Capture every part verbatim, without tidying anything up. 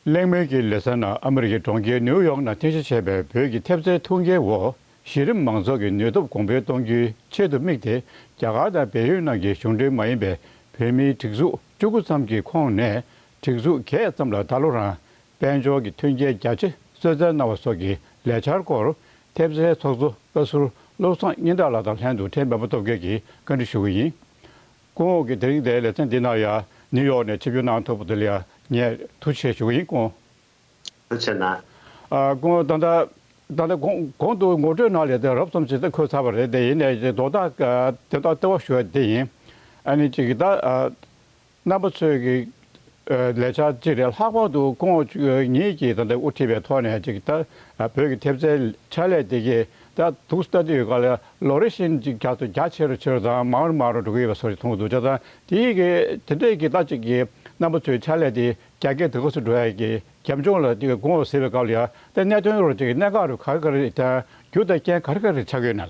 གླེང་མོལ་གྱི་ལེ་ཚན་ནང་ཨ་མི་རི་ཀའི་གྲོང་ཁྱེར་ནིའུ་ཡོག་ནང་རྟེན་གཞི་བྱས་པའི་བོད་ཀྱི་ཐེབས་རྩའི་ཐུགས་འགན་འོག་གཞི་རིམ་མང་ཚོགས་ཀྱི་ནུས་སྟོབས་གོང་འཕེལ་གཏོང་རྒྱུའི་ཆེད་དུ་དམིགས་ཏེ། རྒྱ་གར་དང་བལ་ཡུལ་ནང་གི་གཞུང་འབྲེལ་མ་ཡིན་པའི་བོད་མིའི་སྒྲིག་འཛུགས་བཅུ་དགུ་ཙམ་གྱི་ཁོངས་ནས། སྒྲིག་འཛུགས་བརྒྱད་ཙམ་ལ་ད་ལོ་རང་དཔལ་འབྱོར་གྱི་མཐུན་རྐྱེན་རྒྱ་ཆེ་གསོལ་སྩལ་གནང་བ་སོགས་ཀྱི་ལས་འཆར་སྐོར། ཐེབས་རྩའི་ཚོགས་གཙོ་བཀའ་ཟུར་བློ་བཟང་སྙན་གྲགས་ལགས་དང་ལྷན་དུ་ཕྲན་སྤེན་པ་སྟོབས་རྒྱལ་གྱིས་བཀའ་འདྲི་ཞུ་གི་ཡིན། སྐུ་ངོ་གིས་དེ་རིང་འདིའི་ལེ་ཚན་འདི་ནང་ཡང་ནིའུ་ཡོག་ནས་ཆིབས་བསྒྱུར་གནང་ཐུབ་པ་དེ་ལ་ཡང་ངས་ཐུགས་རྗེ་ཆེ་ཞུ་གི་ཡིན། སྐུ་ངོ། ཐུགས་རྗེ་གནང་། ཨ། སྐུ་ངོ། ད་ལྟ་ད་ལྟ་གོང་གོང་དུ་ངོ་སྤྲོད་ནང་ལ་དེ་རོབ་ཙམ་ཞིག་ད་འཁོད་ཚར་བ་རེད། དེ་ཡིན་ནའི་དོ་བདག་དེ་དག་ལྟ་བ་ཞུ་བ་དེ་ཡིན། ཨ་ནི་ཅིག་ད་ཨ། རྣམ་པ་ཚོས་ཀྱི་ཨ་ལས་འཆར་གཅིག་རེད། ལྷག་པར་དུ་སྐུ་ངོ་ཉིད་ཀྱིས་ད་ལྟ་དབུ་ཁྲིད་པའི་ཐོག་ནས་ཅིག་ད་ཨ་བོད་ཀྱི་ཐེབས་རྩའི་ཕྱག་ལས་དེ་གས་ད་འདུག་ལྟ་དུས་སྐབས་ལ་ལོ་རེ་བཞིན་ཅིག་རྒྱ་ཆེ་རུ་ཆེ་རུ་དང་མང་རུ་མང་རུ་འགྲོ་གི་ཡོད་པ་བཟོ་ཞིག་མཐོང་གི་འདུག་ཅེས་དང་། དེའི་གི་དེ་འདྲའི་གི་ད་ཅིག་གི་རྣམ་པ་ཚོའི་ཕྱག་ལས་དེ་རྒྱ་སྐྱེད་དུས་སྐབས་སུ་འགྲོ་ཡ་གི་རྒྱབ་ལྗོངས་ལ་དེ་གི་དགོངས་པ་ཟེར་བའི་སྐབས་ལ་ཡང་ད་གནད་དོན་རུ་ཅིག་གནད་འགག་རུ་ག་རེ་ག་རེ་དང་རྒྱུ་དང་རྐྱེན་ག་རེ་ག་རེ་ཆགས་ཀྱི་ཡོད་ན།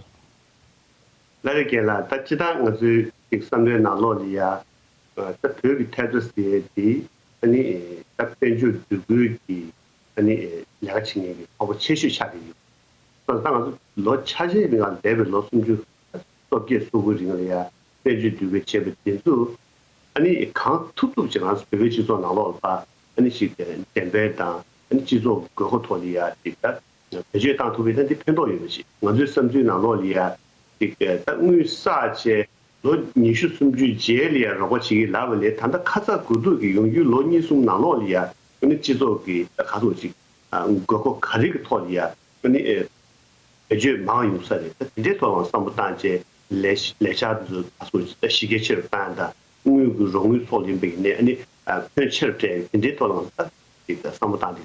ལགས་རེད་རྒན་ལགས། ད་སྤྱིར་བཏང་ང་ཚོའི་ཅིག་བསམ་བློའི་ནང་ལོགས་ལ་ཡ། ད་བོད་ཀྱི་ཐེབས་རྩ་ཟེར་ཡས་དེ་ཨ་ནི་ད་དཔལ་འབྱོར་འདུ་འགོད་ཀྱི་ཨ་ནི་ལས་ཀ་བྱེད་མཁན་གྱི་ཚོགས་པ་ཆེ་ཤོས་ཆགས་ཀྱི་ཡོད། སོང་ཙང་ང་ཚོ་ལོ་ཆ་ཤས་རིང་ལ་འདས་པའི་ལོ་སུམ་ཅུ་སོ་བརྒྱད་སོ་དགུ་རིང་ལ་ཡ་དཔལ་འབྱོར་འདུ་འགོད་བྱས་པ་དེ་ཚོ་ཨ་ནི་གང་ཐུབ་ཐུབ་ཅིག་ང་ཚོ་བོད་པའི་སྤྱི་ཚོགས་ནང་ལོགས་ལ་ཕར་ཨ་ནི་ཞིག་འགྲེམས་སྤེལ་དང་ཨ་ནི་སྤྱི་ཚོགས་དགོས་མཁོ་ཐོག་ལ་ཡ་ཅིག་ད་བེད་སྤྱོད་བཏང་ཐུབ་པ་ཡིན་ན་འདི་ཕན་ཐོགས་ཡོད་པ་ཞིག་ང་ཚོའི་བསམ་ཚུལ་ནང་ལོགས་ལ་ཡ་ཅིག་ད་དངུལ་བསགས་བྱས་ལོ་ཉི་ཤུ་སུམ་ཅུའི་རྗེས་ལ་ཡ་རོགས་པ་བྱེད་ཀྱི་ལབ་པ་ལས་ད་ལྟ་ཁ་ཚ་དགོས་གཏུགས་ཀྱི་ཡོང་རྒྱུའི་ལོ་གཉིས་གསུམ་ནང་ལོགས་ལ་ཡ་ཨ་ནི་སྤྱི་ཚོགས་ཀྱི་ད་ག་ཚོད་ཅིག་དགོས་མཁོ་ག་རེ་གི་ཐོག་ལ་ཡ་ཨ་ནི་བེད་སྤྱོད་མང་ཡོང་ས་རེད། ད་དེ་འདྲའི་ཐོག་ལ་བསམ་བློ་བཏང་བྱས་ལས་ལས་འཆར་དེ་ཚོ་ད་གཟོད་ད་གཞི་རྒྱ་ཆེ་རུ་བཏང་ཡ་དང་དངུལ་གྱི་རོགས་དངུལ་ཚོགས་ལེན་པ་ཡིན་ནའི་ཨ་ནི་ཕོན་ཆེ་རུ་སྤྲད་ཡ་དེ་འདྲའི་ཐོག་ལ་ད་ཅིག་ད་བསམ་བློ་བཏང་དེ།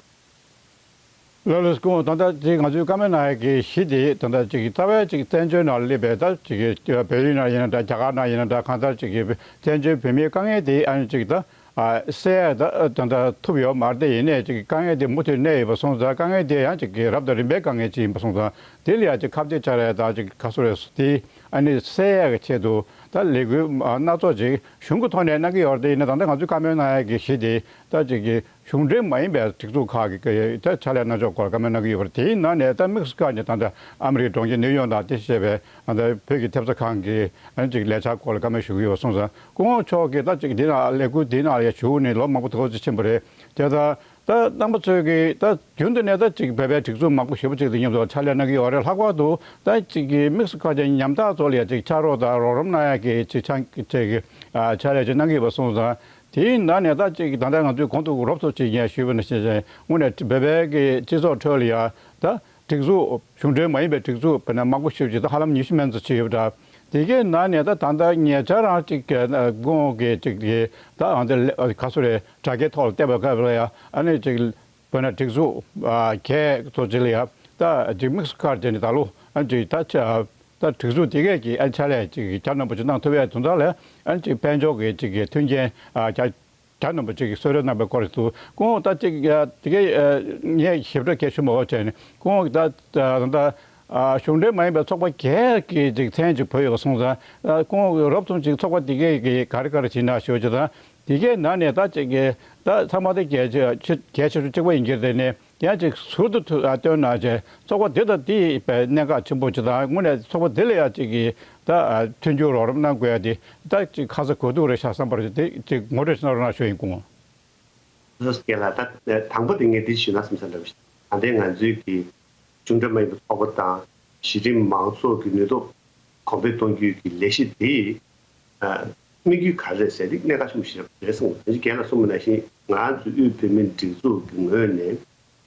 ལགས་ལགས། སྐུ་ངོ། ད་ལྟ་ཅིག་ང་ཚོའི་བཀའ་མོལ་གནང་ཡ་གི་གཞི་དེ་ད་ལྟ་ཅིག་རྩ་བའི་ཅིག་བཙན་བྱོལ་ནང་སླེབས་པའི་ད་ཅིག་བལ་ཡུལ་ནང་ཡིན་ན་འདྲ། རྒྱ་གར་ནང་ཡིན་ན་འདྲ། གང་ལྟར་ཅིག་གི་བཙན་བྱོལ་བོད་མིའི་དཀའ་ངལ་དེ་ཨ་ནི་ཅིག་ད། ཨ། སེལ་ཡ་ད་ད་ད་ཐུབ་ཡོད་མ་རེད། དེ་ཡིན་ནའི་ཅིག་དཀའ་ངལ་དེ་མུ་མཐུད་གནས་ཡོད་པ་སོང་ཙང་། དཀའ་ངལ་དེ་ཡང་ཅིག་གི་རབ་དང་རིམ་པའི་དཀའ་ངལ་ཅིག་ཡིན་པ་སོང་ཙང་། དེ་ལ་ཡང་ཅིག་ཁ་གཏད་བཅག་ཡ་དང་ཅིག་ག་ཚོད་རེད་དེ་ཨ་ནི་སེལ་ཡ་གི་ཆེད་དུ་ད་ལས་འགུལ་སྣ་ཚོགས་ཅིག་གཞུང་གི་ཐོག་ནས་གནང་གི་ཡོད་རེད། དེ་ཡིན་ན་ད་ལྟ་ང་ཚོས་བཀའ་མོལ་གནང་ཡ་གི་གཞི་དེ་ད་ཅིག་གི་གཞུང་འབྲེལ་མ་ཡིན་པའི་སྒྲིག་འཛུགས་ཁག་གི་ད་ཕྱག་ལས་གནང་ཕྱོགས་སྐོར་བཀའ་མོལ་གནང་གི་ཡོད་པ་རེད། དེའི་ནང་ནས་ད་དམིགས་སུ་བཀར་ནས་ད་ལྟ་ཨ་མི་རི་ཀའི་གྲོང་ཁྱེར་ནིའུ་ཡོག་ནང་རྟེན་གཞི་བྱས་པའི་ད་ལྟ་བོད་ཀྱི་ཐེབས་རྩ་ཁང་གི་ཨ་ནི་ཅིག་ལས་འཆར་སྐོར་ལ་བཀའ་མོལ་ཞུ་གི་ཡོད་པ་སོང་ཙང་། སྐུ་ངོ་མཆོག་གིས་ད་ཅིག་འདི་ནང་ལས་འགུལ་འདི་ནང་ལ་ཡ་ཞུགས་ནས་ལོ་མང་པོ་ཐུགས་རྗེ་ཆེན་པོ་རེད། དེ་ད་ད་རྣམ་པ་ཚོས་ཀྱིས་ད་རྒྱུན་དུ་ནས་ད་ཅིག་བོད་པའི་སྒྲིག་འཛུགས་མང་པོ་ཞེ་པོ་ཅིག་དང་མཉམ་དུ་ཕྱག་ལས་གནང་གི་ཡོད་རེད། ལྷག་པར་དུ་ད་ཅིག་གི་དམིགས་སུ་བཀར་ཏེ་ཉམ་ཐག་ཚོ་ལ་ཡ་ཅིག་ཕྱག་རོགས་དང་རོགས་རམ་གནང་ཡ་གི་ཅིག་ཆ་ཅིག་གི་ཨ་ཕྱག་ལས་ཅིག་གནང་གི་ཡོད་པ་སོང་ཙང་། དེའི་ནང་ནས་ད་ཅིག་ད་ལྟ་ང་ཚོས་གོང་དུ་རོབ་ཙམ་ཅིག་ངས་ཞུས་པ་ནང་བཞིན་བྱས། དངོས་གནས་བོད་པའི་གི་སྤྱི་ཚོགས་ཁྲོད་ལ་ཡ་ད། སྒྲིག་འཛུགས་གཞུང་འབྲེལ་མ་ཡིན་པའི་སྒྲིག་འཛུགས་དཔེར་ན་མང་པོ་ཞིག་ཅིག་ད་ཧ་ལམ་ཉི་ཤུ་མན་ཙམ་ཅིག་ཡོད་པ་འདྲ། དེ་གའི་ནང་ནས་ད་ད་ལྟ་ཉེ་ཆར་རང་ཅིག་གི་སྐུ་ངོ་གིས་ཅིག་གི་ད་ཨང་དེ་ག་ཚོད་རེད། དྲ་རྒྱའི་ཐོག་ལ་བལྟས་པའི་སྐབས་ལ་ཡ་ཨ་ནི་ཅིག་དཔེར་ན་སྒྲིག་འཛུགས་ཨ་གས་ཚོ་ཅིག་ལ་ཡ་ད་ཅིག་དམིགས་སུ་བཀར་བྱས་ནས་ད་ལོ་ཨ་ཅིག་ད་ཆ་ད་སྒྲིག་འཛུགས་དེ་གས་ཀྱིས་ཨ་ཕྱག་ལས་ཅིག་གི་གྱ་ནོམ་པོ་ཅིག་གནང་ཐུབ་ཡ་དོན་དག་ལ་ཨ་ཅིག་དཔལ་འབྱོར་གྱི་ཅིག་གི་མཐུན་རྐྱེན་ཨ་གྱ་གྱ་ནོམ་པ་ཅིག་གིས་གསོལ་རས་གནང་པའི་སྐོར་དུ་སྐུ་ངོ་ད་ཅིག་དེ་གའི་ངས་ཞིབ་ཕྲ་སྐད་ཞུ་མ་དགོས་བྱས་ནས་སྐུ་ངོ་ད་ད་གཞུང་འབྲེལ་མ་ཡིན་པའི་ཚོགས་པ་སྒེར་གྱི་ཅིག་མཚན་ཅིག་བོས་ཡོད་པ་སོང་ཙང་། སྐུ་ངོ་རོབ་ཙམ་ཅིག་ཚོགས་པ་དེ་གའི་གི་ག་རེ་ག་རེ་བྱེད་ན་ཞུ་བྱེད་དང་། དེ་གའི་ནང་ནས་ད་ཅིག་གི་ད་ཚང་མ་དེ་གལ་ཆེ་གལ་ཆེ་ཤོས་གཅིག་པ་ཡིན་གྱི་རེད་ནས། ཡང་ཅིག་ཟུར་དུ་ཐུ་ཨ་བཏོན་གནང་བྱས་ཚོགས་པ་འདི་དང་འདི་ཡི་གནད་འགག་ཆེན་པོ་ཅིག་དང་། དངོས་གནས་ཚོགས་པ་འདི་ལ་ཡང་ཅིག་གིས་ད་ཨ་མཐུན་འགྱུར་རོགས་རམ་གནང་དགོས་ཡ་དེ་ད་ཅིག་ཁ་ཚ་དགོས་གཏུགས་རེད་ཤག་བསམ་པ་རེད། དེ་ཅིག་ངོ་སྤྲོད་ཅིག་གནང་རོགས་གནང་ཞུ་ཡིན། སྐུ་ངོ། རྒན་ལགས། ད་དང་པོ་དེ་ངས་འདི་ཞུས་ན་བསམ་ས་འདྲ་བ་ཞིག་ད་ལྟའི་ང་ཚོའི་གི་གཞུང་འབྲེལ་མ་ཡིན་པའི་ཚོགས་པ་དང་གཞི་རིམ་མང་ཚོགས་ཀྱི་ནུས་སྟོབས་གོང་འཕེལ་གཏོང་རྒྱུའི་གི་ལས་གཞི་དེ་ཨ་དམིགས་ཡུལ་ག་རེ་རེད་ཟེར་དེ་གནད་འགག་ཆེན་པོ་ཞིག་རེད་གསུངས། དེ་རྒན་ལགས་གསུངས་པ་ནང་བཞིན་ང་ཚོ་དབུས་བོད་མིའི་སྒྲིག་འཛུགས་ཀྱི་ངོས་ནས་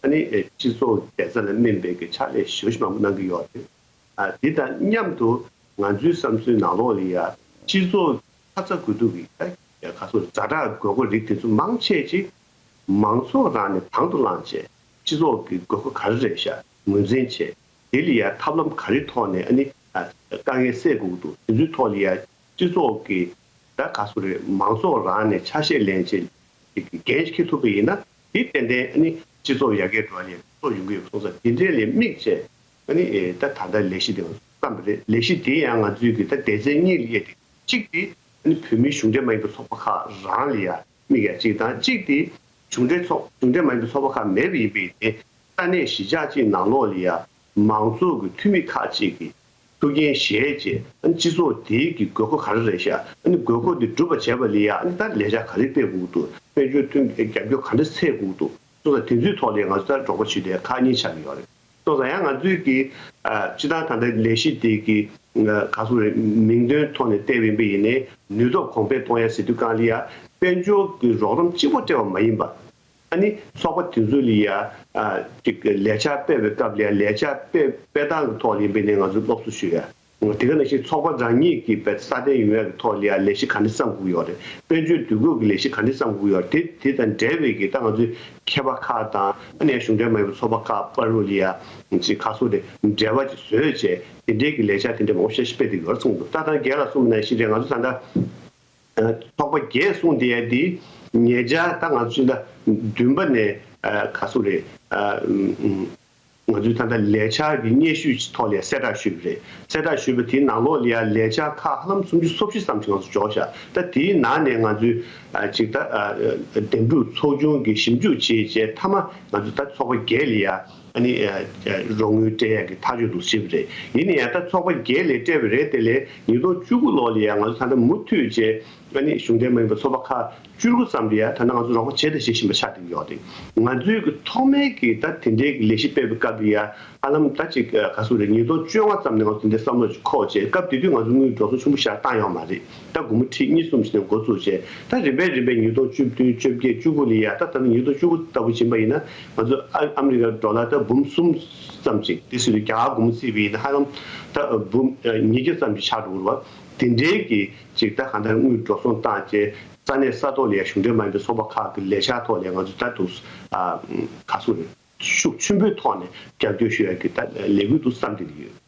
ཨ་ནི་སྤྱི་ཚོགས་བདེ་རྩ་ལ་སྨིན་པའི་གི་ཕྱག་ལས་ཞེ་པོ་ཞིག་མང་པོ་གནང་གི་ཡོད་རེད། ཨ་འདི་དང་མཉམ་དུ་ང་ཚོའི་བསམ་ཚུལ་ནང་ལོགས་ལ་ཡ་སྤྱི་ཚོགས་ཁ་ཚ་དགོས་གཏུགས་ཀྱི་ད་ཡ་ག་ཚོད་ཛ་དྲག་དགོས་མཁོ་རིགས་དེ་ཚོ་མང་ཆེ་ཅིག་མང་ཚོགས་རང་ནས་དང་དུ་བླངས་བྱས་སྤྱི་ཚོགས་ཀྱི་དགོས་མཁོ་ག་རེ་རེད་ཤག་ངོས་འཛིན་བྱས། དེ་ལ་ཡ་ཐབས་ལམ་ག་རེ་ཐོག་ནས་ཨ་ནི་ཨ་དཀའ་ངལ་སེལ་དགོས་ཀྱི་འདུག་དེ་ཚོའི་ཐོག་ལ་ཡ་སྤྱི་ཚོགས་ཀྱི་ད་ག་ཚོད་རེད། མང་ཚོགས་རང་ནས་ཆ་ཤས་ལེན་བྱས་འགན་འཁྱེར་ཐུབ་པ་ཡིན་ན་དེ་ཏན་ཏན་ཨ་ནི་སྤྱི་ཚོགས་ཡར་རྒྱས་འགྲོ་བ་ལ་ཕན་ཐོགས་ཡོང་གི་ཡོད་པ་སོང་ཙང་། དེ་འདྲའི་ལ་དམིགས་བྱས་ཨ་ནི་ཨེ་ད་ད་ལྟ་ལས་གཞི་དེ་བརྩམས་པ་རེད། ལས་གཞི་དེ་ཡང་ང་ཚོའི་གི་ད་སྡེ་ཚན་གཉིས་ལ་དབྱེ་སྟེ། གཅིག་དེ་ཨ་ནི་བོད་མིའི་གཞུང་འབྲེལ་མ་ཡིན་པའི་ཚོགས་པ་ཁག་རང་ལ་ཡ་དམིགས་ཡ་གཅིག་དང་། གཅིག་དེ་ གཞུང་འབྲེལ་ཚོགས་གཞུང་འབྲེལ་མ་ཡིན་པའི་ཚོགས་པ་ཁག་མེད་པ་ཡིན་པའི་དེ། ས་གནས་གཞིས་ཆགས་གཅིག་ནང་ལོགས་ལ་ཡ་མང་ཚོགས་ཀྱི་འཐུས་མི་ཁག་ཅིག་གིས་ཐུགས་འགན་བཞེས་རྗེས། ཨ་ནི་སྤྱི་ཚོགས་དེའི་གི་དགོས་མཁོ་ག་རེ་རེད་ཤག་ཨ་ནི་དགོས་མཁོ་དེ་སྒྲུབ་པ་བྱས་པ་ལ་ཡ། ཨ་ནི་ད་ལས་འཆར་ག་རེ་སྤེལ་དགོས་ཀྱི་འདུག་དཔལ་འབྱོར་མཐུན་རྒྱབ་སྐྱོར་ག་འདྲ་འཚོལ་དགོས་ཀྱི་འདུག་སོང་ཙང་དེ་ཚོའི་ཐོག་ལ་ཡ་ང་ཚོ་ད་རོགས་པ་ཞུ་ཡ་དེ་ཁག་གཉིས་ཆགས་ཀྱི་ཡོད་རེད། སོང་ཙང་ཡང་ང་ཚོའི་གི་ཨ་སྤྱི་བཏང་ད་ལྟ་ལས་གཞི་དེ་གི་ག་ཚོད་རེད། མིང་དོན་ཐོག་ནས་བལྟས་པ་ཡིན་པ་ཡིན་ནའི་ནུས་སྟོབས་གོང་འཕེལ་གཏོང་ཡ་ཟེར་དུས་སྒང་ལ་ཡ་དཔལ་འབྱོར་གྱི་རོགས་རམ་གཅིག་པོ་སྤྲད་པ་མ་ཡིན་པ། ཨ་ནི་ཚོགས་པ་དེ་ཚོ་ལ་ཡ་ཨ་ཅིག་ལས་འཆར་སྤེལ་བའི་སྐབས་ལ་ཡ་ལས་འཆར་སྤེལ་སྤེལ་སྟངས་ཀྱི་ཐོག་ལ་ཡིན་པ་ཡིན་ནའི་ང་ཚོས་སློབ་གསོ་ཞུ་ཡ། དེ་ག་ནང་བཞིན་ཚོགས་པ་རང་ཉིད་ཀྱི་བའི་སྲ་བརྟན་ཡོང་ཡ་གི་ཐོག་ལ་ཡ་ལས་གཞི་ག་འདྲ་བརྩམ་དགོས་ཡོད་རེད། དཔལ་འབྱོར་འདུ་འགོད་ཀྱི་ལས་གཞི་ག་འདྲ་བརྩམ་དགོས་ཡོད་རེད། དེ་དེ་དང་འབྲེལ་བའི་གི་ད་ང་ཚོའི་མཁས་པ་ཁག་དང་། ཨ་ནི་གཞུང་འབྲེལ་མ་ཡིན་པའི་ཚོགས་པ་ཁག་བར་དུ་ལ་ཡ་ཅིག་ག་ཚོད་རེད། འབྲེལ་བ་ཅིག་བཟོས་བྱས་དེ་འདྲའི་གི་ལས་འཆར་དེ་འདྲ་མང་པོ་ཞེ་ཅིག་སྤེལ་བསྡད་ཡོད་རེད་གསུངས་འདུག་ད་ལྟ་རྒན་ལགས་གསུངས་པ་ནང་བཞིན་རེད། ང་ཚོ་ད་ལྟ་ཚོགས་པ་བརྒྱད་གསུངས་བསྡད་ཡ་དེ་ཉེ་ཆར་ད་ང་ཚོ་ཕྱི་ཟླ་བདུན་པ་ནས་ག་ཚོད་རེད། ང་ཚོས་ད་ལྟ་ལས་འཆར་གྱི་སྙན་ཞུ་ཐོག་ལ་གསལ་བསྒྲགས་ཞུས་པ་རེད། གསལ་བསྒྲགས་ཞུས་པ་དེའི་ནང་ལོགས་ལ་ཡ་ལས་འཆར་ཁག་ཧ་ལམ་སུམ་ཅུ་སོ་བཞི་ཙམ་ཞིག་ང་ཚོ་འཇོག་བཞག་ད་དེའི་ནང་ནས་ང་ཚོས་ཅིག་ད་འདེམས་སྒྲུག་ཚོགས་ཆུང་གིས་ཞིབ་འཇུག་བྱས་རྗེས་མཐའ་མ་ང་ཚོ་ད་ཚོགས་པ་བརྒྱད་ལ་ཡ་ཨ་ནི་རོགས་དངུལ་སྤྲད་ཡག་གི་ཐག་གཅོད་འདུག་བྱས་པ་རེད། ཡིན་ན་ཡང་ད་ཚོགས་པ་བརྒྱད་ལ་སྤྲད་པ་རེད། དེ་ལས་ཉིས་སྟོང་བཅུ་དགུ་ལོ་ལ་ཡ་ང་ཚོ་ད་ལྟ་མུ་མཐུད་བྱས། ཨ་ནི་གཞུང་འབྲེལ་མ་ཡིན་པའི་ཚོགས་པ་ཁག་བཅུ་དགུ་ཙམ་ལ་ཡ་ད་ལྟ་ང་ཚོ་རོགས་པ་བྱས་དང་བྱེད་བཞིན་པ་ཆགས་བསྡད་ཡོད་རེད། ང་ཚོའི་གི་ཐོག་མའི་གི་ད་དེ་འདྲའི་གི་ལས་གཞི་སྤེལ་བའི་སྐབས་ལ་ཡ་ཧ་ལམ་ད་ཅིག་ག་ཚོད་རེད། ཉིས་སྟོང་བཅོ་ལྔ་ཙམ་ནས་ང་ཚོ་དེ་འདྲའི་བསམ་བློ་ཅིག་འཁོར་བྱས། སྐབས་དེ་དུས་ང་ཚོ་དངུལ་འགྲོ་སོང་ཆེན་པོ་ཞིག་བཏང་ཡོད་མ་རེད། ད་སྒོར་མོ་ཁྲི་གཉིས་གསུམ་ཞིག་ནས་འགོ་བཙུགས་བྱས། ད་རིམ་པས་རིམ་པས་ཉིས་སྟོང་བཅུ་བདུན་བཅོ་བརྒྱད་བཅུ་དགུ་ལ་ཡ་ད་ད་ནི་ཉིས་སྟོང་བཅུ་དགུ་ལྟ་བུ་ཕྱིན་པ་ཡིན་ན་ང་ཚོ་ཨ་ཨ་མི་རི་ཀ་ཌོ་ལར་ད་འབུམ་གསུམ་ཙམ་ཅིག་དེ་སྲིད་དུ་རྒྱ་གར་སྒོར་མོ་བརྩིས་པ་ཡིན་ན་ཧ་ལམ་ད་འབུམ་ཉིས་བརྒྱ་ཙམ་ཅིག་ཆགས་འགྲོ་གི་རེད་བ། དེ་འདྲའི་གི་ཅིག་ད་གང་ལྟར་དངུལ་འགྲོ་སོང་བཏང་བྱས་ས་གནས་ས་ཐོག་ལ་ཡ་གཞུང་འབྲེལ་མ་ཡིན་པའི་ཚོགས་པ་ཁག་གི་ལས་འཆར་ཐོག་ལ་ཡ་ང་ཚོ་ད་དུ་ཨ་ག་ཚོད་རེད། ཤུགས་ཆེན་པོའི་ཐོག་ནས་རྒྱབ་སྐྱོར་ཞུ་ཡ་གི་ད་ལས་འགུལ་དུ་བརྩམས་བསྡད་ཀྱི་ཡོད།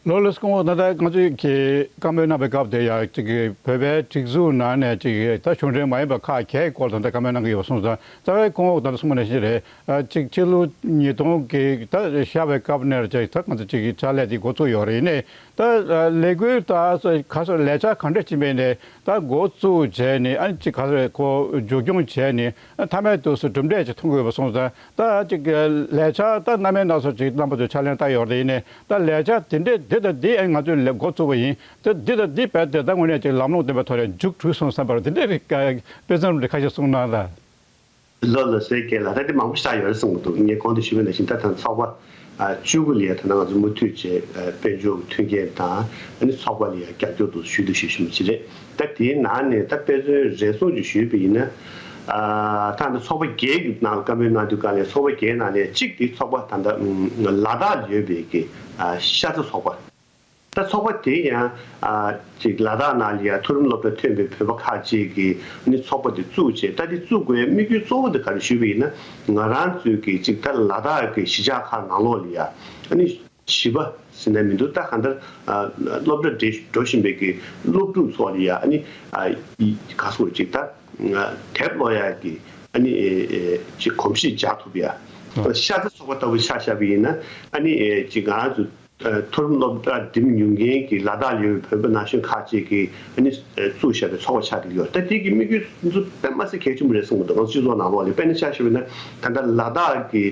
ལགས་ལགས་སོ། སྐུ་ངོ་ད་ལྟ་ང་ཚོས་ཀྱི་བཀའ་མོལ་གནང་བའི་སྐབས་དེ་ཡ་ཅིག་གི་བོད་པའི་སྒྲིག་འཛུགས་ནང་ནས་ཅིག་གི་ད་གཞུང་འབྲེལ་མ་ཡིན་པ་ཁག་བརྒྱད་སྐོར་ད་ལྟ་བཀའ་མོལ་གནང་གི་ཡོད་པ་སོང་ཙང་། རྩ་བའི་སྐུ་ངོ་ད་ལྟ་གསུངས་པ་ནང་བཞིན་རེད། ཨ་ཅིག་ཕྱི་ལོ་ཉིས་སྟོང་གི་ད་བཞག་པའི་སྐབས་ནས་ཅིག་ད་ང་ཚོ་ཅིག་གི་ཕྱག་ལས་དེ་འགོ་བཙུགས་ཡོད་རེད། ཡིན་ནའི་ད་ལས་འགུལ་ད་ག་ཚོད་ལས་འཆར་ག་འདྲ་ཅིག་མེད་ནས་ད་འགོ་བཙུགས་བྱས་ནས་ཨ་ཅིག་ག་ཚོད་ཁོ་མཇུག་སྐྱོང་བྱས་ནས་ཨ་མཐའ་མའི་དུས་སུ་གྲུབ་འབྲས་ཅིག་མཐོང་གི་ཡོད་པ་སོང་ཙང་། ད་ཅིག་ལས་འཆར་ད་སྣ་མིན་སྣ་ཚོགས་ཅིག་རྣམ་པ་ཚོས་ཕྱག་ལེན་བསྟར་ཡོད་རེད། ཡིན་ནའི་ད་ལས་འཆར་དེ་འདྲས་འདི་དང་འདི་ཨ་ང་ཚོས་ལས་འགོ་བཙུགས་པ་ཡིན། ད་འདི་དང་འདི་རྦད་དེ་ད་དངོས་གནས་ཅིག་ལམ་ལྷོང་ལྡན་པའི་ཐོག་ནས་མཇུག་གྲུབ་སོང་བསམ་པར་དེ་འདྲས་རིགས་དཔེ་མཚོན་རིགས་ཁ་ཤས་གསུངས་གནང་ལ། ལགས་ལགས་སོ། རྒན་ལགས། ད་དེ་མང་པོ་ཞིག་ཆགས་ཡོད་རེད་གསུངས་འདུག་ངས་གོང་དུ་ཞུས་པ་ནང་བཞིན་ད་ཐེངས་ཚོགས་པ་ཨ་བཅུ་དགུ་ལ་ཡ་ད་ལྟ་ང་ཚོ་མུ་མཐུད་བྱས་ཨ་དཔལ་འབྱོར་གྱི་མཐུན་རྐྱེན་དང་ཨ་ནི་ཚོགས་པ་ལ་ཡ་རྒྱབ་སྐྱོར་དུ་ཞུས་དང་ཞུ་བཞིན་པ་ཅིག་རེད། ད་དེའི་ནང་ནས་ད་དཔེ་མཚོན་རེ་ཟུང་ཅིག་ཞུས་པ་ཡིན་ན། ཨ་ད་ལྟ་ཚོགས་པ་བརྒྱད་ཀྱི་ནང་བཀའ་མོལ་གནང་དུས་སྒང་ལ་ཚོགས་པ་བརྒྱད་ནང་ནས་གཅིག་དེ་ཚོགས་པ་ད་ལྟ་ཨ་ལ་དྭགས་ལ་ཡོད་པའི་གི་ཨ་ཤ་ཚ་ཚོགས་པ། ད་ཚོགས་པ་དེ་ཡང་ཨ་ཅིག་ལ་དྭགས་ནང་ལ་ཡང་མཐོ་རིམ་སློབ་གྲྭ་ཐོན་པའི་བོད་པ་ཁག་ཅིག་གིས་ནི་ཚོགས་པ་དེ་བཙུགས་བྱས། ད་དེ་བཙུགས་དགོས་དམིགས་ཡུལ་གཙོ་བོ་དེ་ག་རེ་ཞུས་པ་ཡིན་ན། ང་རང་ཚོའི་གི་ཅིག་ད་ལ་དྭགས་ཀྱི་གཞིས་ཆགས་ཁག་ནང་ལོགས་ལ་ཡ་ཨ་ནི་བྱིས་པ་ཟེར་ན་མི་འདུག་ད་གང་ལྟར་ཨ་སློབ་གྲྭ་འགྲོ་བཞིན་པའི་གི་སློབ་ཕྲུག་ཚོ་ལ་ཡ་ཨ་ནི་ཨ་ག་ཚོད་ཅིག་ད་དེབ་ཀློག་ཡ་གི་ཨ་ནི་ཅིག་གོམས་གཤིས་འཇགས་ཐུབ་ཡ། ཤ་ཚ་ཚོགས་པ་ལྟ་བུ་ཆ་བཞག་པ་ཡིན་ན་ཨ་ནི་ཅིག་ང་རང་ཚོ། མཐོ་རིམ་སློབ་གྲྭ་འགྲིམ་མྱོང་མཁན་གྱི་ལ་དྭགས་ལ་ཡོད་པའི་བོད་པ་ན་གཞོན་ཁག་ཅིག་གིས་ཨ་ནི་བཙུགས་བཞག་པའི་ཚོགས་པ་ཆགས་ཀྱི་ཡོད། ད་དེ་གི་དམིགས་ཡུལ་ཚོ་དཔེ་མ་སྲིད་གལ་ཆེན་པོ་རེད་གསུངས་འདུག་ང་ཚོ་སྤྱི་ཚོགས་ནང་ལོགས་ལ་དཔེར་ན་ཆ་བཞག་པ་ཡིན་ན། ད་ལྟ་ལ་དྭགས་ཀྱི་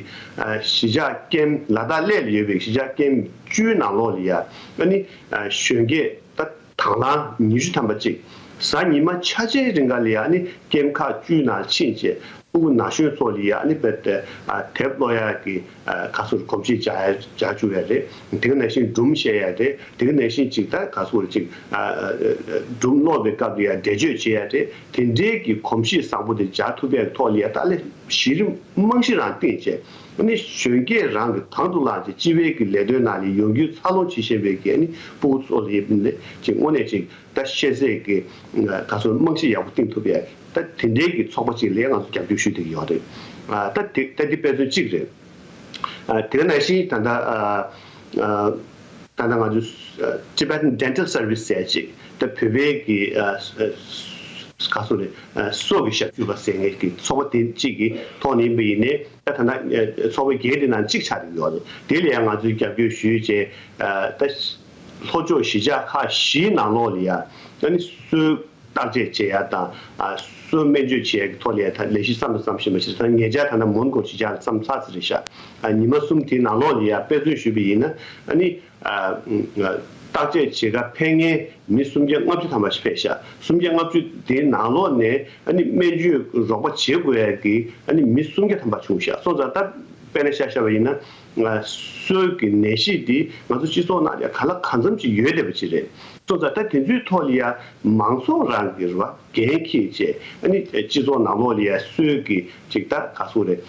གཞིས་ཆགས་ཀེམ་ལ་དྭགས་གླེ་ལ་ཡོད་པའི་གཞིས་ཆགས་ཀེམ་བཅུའི་ནང་ལོགས་ལ་ཡ་ཨ་ནི་གཞོན་སྐྱེས་ད་དང་བླངས་ཉི་ཤུ་ཐམ་པ་ཅིག་གཟའ་ཉི་མ་ཆ་ཆའི་རིང་ག་ལ་ཡ་ཨ་ནི་ཀེམ་ཁག་བཅུའི་ནང་ཕྱིན་བྱས། ཕྲུ་གུ་ན་གཞོན་ཚོ་ལ་ཡ་ཨ་ནི་རྦད་དེ་ཨ་དེབ་ཀློག་ཡ་གི་ཨ་ག་ཚོད་གོམས་གཤིས་འཇགས་ཡ་འཇགས་བཅུག་ཡ་རེད། དེ་ག་ནང་བཞིན་སྒྲུང་བཤད་ཡ་རེད། དེ་ག་ནང་བཞིན་ཅིག་ད་ག་ཚོད་ཅིག་ཨ་སྒྲུང་ཀློག་པའི་སྐབས་ལ་ཡ་འགྲེལ་བརྗོད་བྱེད་ཡ་རེད། དེ་འདྲའི་གི་གོམས་གཤིས་བཟང་པོ་དེ་འཇགས་ཐུབ་ཡ་གི་ཐོག་ལ་ཡ་ད་ལས་གཞི་རིམ་རྨང་གཞི་རང་བཏིང་བྱས། ཨ་ནི་གཞོན་སྐྱེས་རང་གི་དང་དུ་བླངས་བྱས་སྤྱི་པའི་གི་ལས་དོན་ནང་ལ་ཡོང་རྒྱུའི་འཚར་ལོངས་བྱེད་བཞིན་པའི་གི་ཨ་ནི་ཕྲུ་གུ་ཚོ་ལ་ཡ་ཅིག་དངོས་གནས་ཅིག་ད་ཤེས་ཚད་ཀྱི་ག་ཚོད་རྨང་གཞི་ཡག་པོ་བཏིང་ཐུབ་ཡ། ད་དེ་འདྲའི་གི་ཚོགས་པ་ཅིག་ལ་ང་ཚོ་རྒྱབ་སྐྱོར་ཞུ་བསྡད་ཀྱི་ཡོད་རེད། ཨ་ད་དེ་ད་འདི་དཔེ་མཚོན་གཅིག་རེད། ཨ་དེ་ག་ནང་བཞིན་ད་ལྟ་ཨ་ཨ་ད་ལྟ་ང་ཚོ་Tibetan Dental Service ཟེར་ཅིག་ད་བོད་པའི་གི་ཨ་ཨ་ག་ཚོད་རེད། ཨ་སོ་གི་ཞབས་ཞུ་བ་ཟེར་མཁན་གྱི་ཚོགས་པ་དེ་གཅིག་གི་ཐོག་ནས་ཡིན་པ་ཡིན་ནའི། ད་ད་ལྟ་ཚོགས་པ་བརྒྱད་དེ་ནང་གཅིག་ཆགས་ཀྱི་ཡོད་རེད། དེ་ལ་ཡང་ང་ཚོས་རྒྱབ་སྐྱོར་ཞུས་བྱས། ཨ་ད་ལྷོ་ཕྱོགས་གཞིས་ཆགས་ཁག་བཞིའི་ནང་ལོགས་ལ་ཡ་ཨ་ནི་སོའི་བརྟག་དཔྱད་བྱེད་ཡ་དང་། ཨ་ གསོ་སྨན་བཅོས་བྱེད་ཡག་གི་ཐོག་ལ་ཡང་ད་ལས་གཞི་བརྩམས་དང་བརྩམ་བཞིན་པ་ཞིག་རེད། ད་ཉེ་ཆར་ད་ལྟ་མོན་གྷོ་གཞིས་ཆགས་ལ་བརྩམས་ཚར་ཟིན་རེད་ཤག་ཨ། ཉི་མ་གསུམ་དེའི་ནང་ལོགས་ལ་ཡང་དཔེ་མཚོན་ཞུས་པ་ཡིན་ན། ཨ་ནི། ཨ། བརྟག་དཔྱད་བྱེད་གར་ཕེབས་མཁན་མི་སུམ་བརྒྱ་ལྔ་བཅུ་ཐམ་པ་ཞིག་ཕེབས་ཤག་སུམ་བརྒྱ་ལྔ་བཅུ་དེའི་ནང་ལོགས་ནས་ཨ་ནི་སྨན་བཅོས་རོགས་པ་བྱེད་དགོས་ཡག་གི་ཨ་ནི་མི་སུམ་བརྒྱ་ཐམ་པ་བྱུང་ཤག་སོང་ཙང་ད་དཔེར་ན་ཆ་བཞག་པ་ཡིན་ན། ང་སོས་ཀྱི་ནད་གཞི་འདི་ང་ཚོ་སྤྱི་ཚོགས་ནང་ལ་གང་ལ་གང་འཚམ་ཅིག་ཡོད་བསྡད་པ་ཅིག་རེད། སོང་ཙང་ད་དེ་ཚོའི་ཐོག་ལ་ཡ་མང་ཚོགས་རང་གི་རེད་བ། འགན་འཁྱེར་བྱས་ཨ་ནི་སྤྱི་ཚོགས་ནང་ལོགས་ལ་ཡ་སོས་ཀྱི་ཅིག་ད་ག་ཟེར་དགོས་རེད།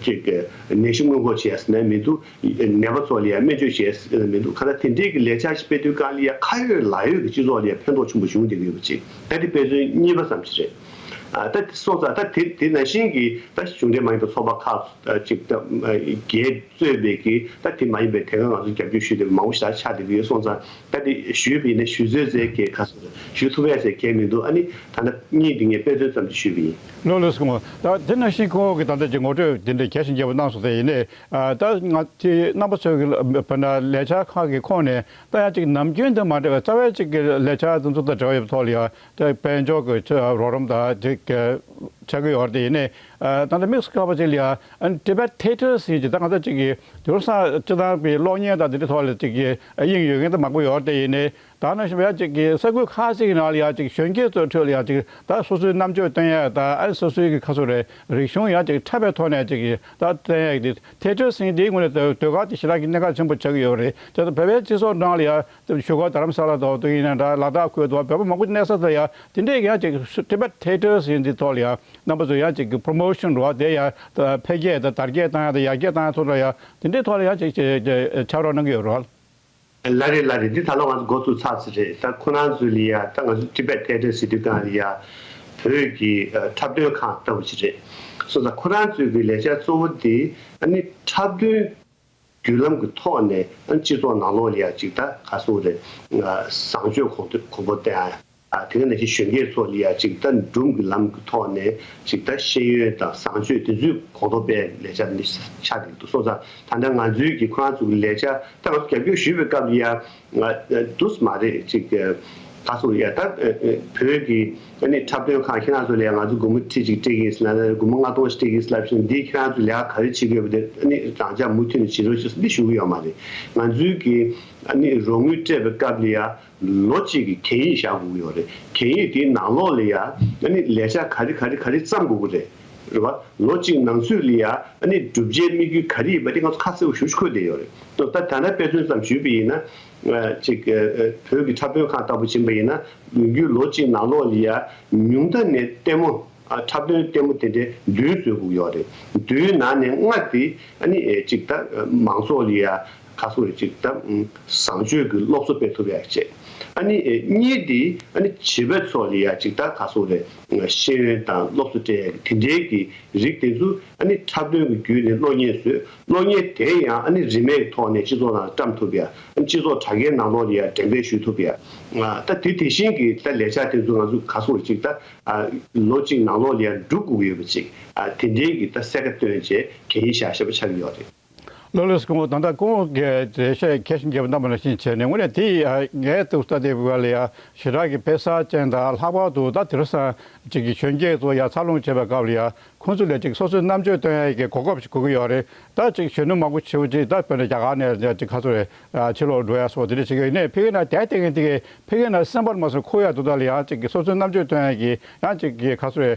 ཅིག་ནད་གཞི་སྔོན་འགོག་བྱས་ཟེར་ན་མི་འདུག་ནད་པ་ཚོ་ལ་ཡ་སྨན་བཅོས་བྱས་ཟེར་ན་མི་འདུག་གང་ལྟར་དེ་འདྲའི་གི་ལས་འཆར་ཞིག་སྤེལ་དུས་སྒང་ལ་ཡ་ཁ་ཡོད་ལག་ཡོད་ཀྱི་སྤྱི་ཚོགས་ལ་ཡ་ཕན་ཐོགས་ཆེན་པོ་བྱུང་བསྡད་ཀྱི་ཡོད་པ་ཅིག་ད་དེ་དཔེ་མཚོན་གཉིས་པ་ཙམ་ཞིག་རེད། ཨ། ད་དེ་སོང་ཙང་ད་དེ་དེ་ནང་བཞིན་གྱི་ད་གཞུང་འབྲེལ་མ་ཡིན་པའི་ཚོགས་པ་ཁག་ཅིག་ད་བརྒྱད་གཙོས་པའི་གི་ད་དེ་མ་ཡིན་པའི་དེ་ག་ང་ཚོ་རྒྱབ་སྐྱོར་ཞུས་བསྡད་པ་མང་པོ་ཞིག་ད་ཆགས་བསྡད་ཀྱི་ཡོད། སོང་ཙང་ད་དེ་ཞུས་པ་ཡིན་ན་ཞུ་ཚོད་ཟེར་གྱི་ག་ཟེར་ཞུ་ཐུབ་ཡ་ཟེར་གྱི་མི་འདུག་ཨ་ནི་ད་ལྟ་གཉིས་འདི་ངས་དཔེ་མཚོན་ཙམ་ཅིག་ཞུས་པ་ཡིན། ལགས་ལགས་སོ། ད་དེ་ནང་བཞིན་ཁོང་གིས་ད་ལྟ་ཅིག་ངོ་སྤྲོད་དེ་འདྲའི་གལ་ཆེན་རྒྱས་པོ་གནང་སོང་། དེ་ཡིན་ནའི་ད་ང་དེ་རྣམ་པ་ཚོའི་གི་བར་ན་ལས་འཆར་ཁག་གི་ཁོངས་ནས་ད་ཡང་ཅིག་ནམ་རྒྱུན་དང་མ་འདྲ་བའི་རྩ་བའི་ཅིག་གི་ལས་འཆར་དེ་ཚོ་དང་འབྲེལ་བ་ཡོད་པའི་ཐོག་ལ་ཡང་། དེ་དཔལ་འབྱོར་གྱི་ཆ་རོགས་རམ་དང་དེ་ག་ཆགས་ཀྱི་ཡོད་རེད། དེ་ཡིན་ནའི་ཨ། ད་ལྟ་དམིགས་སུ་བཀར་བ་ཅིག་ལ་ཡ་ཨ་ནི་Tibet Theatre ཟེར་གྱི་ད་ང་ཚོ་ཅིག་གི་དེང་སང་སྤྱིར་བཏང་གི་གློག་བརྙན་དང་དེ་འདྲའི་ཐོག་ལ་ཅིག་གི་དབྱིངས་ཡོད་མཁན་ད་མང་པོ་ཡོད་རེད། དེ་ཡིན་ནའི་ད་ནང་བཞིན་པ་ཡ་ཅིག་གི་ས་ཁུལ་ཁ་ཅིག་གི་ནང་ལ་ཡ་ཅིག་གཞོན་སྐྱེས་ཚོའི་ཁྲོད་ལ་ཡ་ཅིག་ད་སོ་སོའི་རྣམ་དཔྱོད་སྟོན་ཡ་དང་ཨ་ནི་སོ་སོའི་གི་ཁ་སོ་རེད་རིག་གཞུང་ཡ་ཅིག་འཁྲབ་པའི་ཐོག་ནས་ཅིག་གི་ད་སྟོན་ཡ་གི་དེ་Theatre ཟེར་གྱི་དེའི་ངོས་ནས་ཟློས་གར་དེ་ཞེ་དྲག་གི་གནད་འགག་ཆེན་པོ་ཆགས་ཀྱི་ཡོད་རེད། དེ་ད་བོད་པའི་སྤྱི་ཚོགས་ནང་ལ་ཡ། ཆུ་ཁོལ་རྡ་རམ་ས་ལ་དང་དུ་ཡིན་ན་འདྲ། ལ་དྭགས་ཁུལ་དུ་བོད་པ་མང་པོ་གནས་ས་དེ་ཡང་དེ་འདྲས་ཡང་ཅིག་Tibet Theatre ཟེར་འདི་ཐོག་ལ་ཡང་རྣམ་པ་ཚོ་ཡང་ཅིག་གི་promotion རོགས་དེ་ཡང་འཕེལ་རྒྱས་དང་དར་རྒྱས་བཏང་ཡ་དང་ཡར་རྒྱས་བཏང་ཡ་ཐོག་ལ་ཡང་དེ་འདྲས་ཐོག་ལ་ཡང་ཅིག་ཅིག་ཕྱག་རོགས་གནང་གི་ཡོད་རོགས། ལགས་རེད་ལགས་རེད། འདི་ད་ལོ་ང་ཚོ་འགོ་བཙུགས་ཚར་ཚར་རེད། ད་ཁོ་རང་ཚོ་ལ་ཡ་ད་ང་ཚོ་Tibet Theatre ཟེར་དུས་སྒང་ལ་ཡ་བོད་ཀྱི་འཁྲབ་སྟོན་ཁང་ལྟ་བུ་ཞིག་རེད། སོང་ཙང་ཁོ་རང་ཚོའི་གི་ལས་འཆར་གཙོ་བོ་དེ་ཨ་ནི་འཁྲབ་སྟོན་བརྒྱུད་ལམ་གྱི་ཐོག་ནས་ཨ་ནི་སྤྱི་ཚོགས་ནང་ལོགས་ལ་ཡ་ཅིག་ད་ག་སོང་རེད། བཟང་སྤྱོད་གོང་དུ་གོང་བུ་བཏོན་ཡ། དེ་ག་ནང་བཞིན་གཞོན་སྐྱེས་ཚོ་ལ་ཡ་ཅིག་ད་སྒྲུང་གི་ལམ་གྱི་ཐོག་ནས་ཅིག་ད་ཤེས་ཡོན་དང་བཟང་སྤྱོད་དེ་ཚོའི་གོང་དུ་སྤེལ་ལས་འཆར་འདི་ཆགས་ཀྱི་འདུག་སོང་ཙང་ད་ལྟ་ང་ཚོའི་གི་ཁོ་རང་ཚོ་གི་ལས་འཆར་ད་ང་ཚོ་རྒྱབ་སྐྱོར་ཞུས་པའི་སྐབས་ལ་ཡ། ང་འདུག་སེ་མ་རེད་ཅིག་ག་སོང་ཡ་ད་བོད་ཀྱི་ཨ་ནི་འཁྲབ་སྟོན་ཁང་ཁྱེད་རང་ཚོ་ལ་ཡ་ང་ཚོ་སྒོར་མོ་ཁྲི་གཅིག་སྤྲད་ཀྱི་ཡིན་ཟེར་ན་སྒོར་མོ་ལྔ་སྟོང་ཞིག་སྤྲད་ཀྱི་ཡིན་ཟེར་ལབ་བཞིན་འདི་ཁྱེད་རང་ཚོ་ལས་ཀ་ག་རེ་བྱེད་ཀྱི་ཡོད་པ་དེ་ཨ་ནི་རང་འཇགས་མུ་མཐུད་ནས་བྱེད་རོགས་ཞེས་འདི་ཞུ་གི་ཡོད་མ་རེད། ང་ཚོའི་གི་ཨ་ནི་རོགས་དངུལ་སྤྲད་པའི་སྐབས་ལ་ཡ་ལོ་གཅིག་གི་གན་ཡིག་བཞག་དགོས་ཀྱི་ཡོད་རེད། གན་ཡིག་དེའི་ནང་ལོགས་ལ་ཡ་ཨ་ནི་ལས་འཆར་ག་རེ་ག་རེ་ག་རེ་བརྩམ་དགོས་ཀྱི་རེད། རེད་བ། ལོ་གཅིག་ནང་ཚུད་ལ་ཡ་ཨ་ནི་བསྒྲུབ་བྱའི་དམིགས་ཡུལ་ག་རེ་ཡིན་པ་དེ་ང་ཚོ་ཁ་གསལ་པོ་ཞེ་པོ་ཅིག་འཁོད་བསྡད་ཡོད་རེད། ད་ད་ལྟ་དཔེ་མཚོན་ཙམ་ཞུས་པ་ཡིན་ན། ཅིག་བོད་ཀྱི་འཁྲབ་སྟོན་ཁང་ལྟ་བུ་ཕྱིན་པ་ཡིན་ན་ལོ་རྒྱུས་ལོ་གཅིག་ནང་ལོགས་ལ་ཡ་ཉུང་མཐའ་ནས་ལྟད་མོ། འཁྲབ་སྟོན་ལྟད་མོ་དེ་འདྲའི་བདུན་བཟོ་དགོས་ཡོད་རེད། བདུན་ནང་ནས་ལྔ་དེ་ཨ་ནི་ཅིག་ད་མང་ཚོགས་ལ་ཡ་ག་སོང་རེད། ཅིག་ད་བཟང་སྤྱོད་ཀྱི་སློབ་གསོ་སྤེལ་ཐུབ་ཡ་བྱས། ཨ་ནི་གཉིས་དེ་ཨ་ནི་བྱིས་པ་ཚོ་ལ་ཡ་ཅིག་ད་ག་སོང་རེད། ཤེས་ཡོན་དང་སློབ་གསོ་སྤྲད་ཡ་གི་དེ་འདྲའི་གི་རིགས་དེ་ཚོ་ཨ་ནི་འཁྲབ་སྟོན་གྱི་བརྒྱུད་ནས་གློག་བརྙན་བཟོས། གློག་བརྙན་དེ་ཡང་ཨ་ནི་རིན་མེད་ཐོག་ནས་སྤྱི་ཚོགས་ནང་བཀྲམ་ཐུབ་ཡ། ཨ་ནི་སྤྱི་ཚོགས་དྲ་རྒྱའི་ནང་ལོགས་ལ་ཡ་འགྲེམས་སྤེལ་ཞུ་ཐུབ་ཡ། ད་དེ་དེ་བཞིན་གྱི་ད་ལས་འཆར་དེ་ཚོ་ང་ཚོ་ག་སོང་རེད། ཅིག་ད་ལོ་གཅིག་ནང་ལོགས་ལ་ཡ་འགྲུབ་དགོས་ཀྱི་ཡོད་པ་ཅིག་དེ་འདྲའི་གི་ད་གསལ་ཁ་བཏོན་བྱས་གན་ཡིག་བཞག་བཞག་པ་ཆགས་ཀྱི་ཡོད་རེད། ལགས་ལགས་སོ། ད་ལྟ་ཁོང་གིས་འགྲེལ་བཤད་གལ་ཞིང་རྒྱས་པ་གནང་བ་ནང་བཞིན་བྱས་ནས་དངོས་གནས་དེ་ངས་ཐུགས་ལྟ་དེ་བ་ལ་ཡ་ཞེ་དྲག་གི་དཔེ་གསར་ཅན་དང་ལྷག་པར་དུ་ད་དེང་སང་ཅིག་གི་གཞོན་སྐྱེས་ཚོ་ཡ་འཚར་ལོངས་བྱེད་པའི་སྐབས་ལ་ཡ་ཁོང་ཚོ་ལ་ཅིག་སོ་སོའི་རྣམ་དཔྱོད་སྟོན་ཡ་གི་གོ་སྐབས་ཤིག་དགོས་ཀྱི་ཡོད་རེད། ད་ཅིག་གཞོན་ནུ་མང་པོ་ཞེ་པོ་ཅིག་ད་དཔེར་ན་རྒྱ་གར་ནས་ཅིག་ག་ཚོད་རེད། ཕྱི་ལོགས་འགྲོ་ཡ་སོགས་དེ་འདྲ་བྱེད་ཀྱི་ཡོད། ཡིན་ནའི་ཕ་གི་ནང་དེ་བལྟས་མཁན་དེ་གས་ཕ་གི་ནང་སེམས་པར་མ་སོང་ཁུག་ཡ་འདུག་ད་ལ་ཡང་ཅིག་གི་སོ་སོའི་རྣམ་དཔྱོད་སྟོན་ཡ་གི་ཡང་ཅིག་གི་ག་ཚོད་རེད།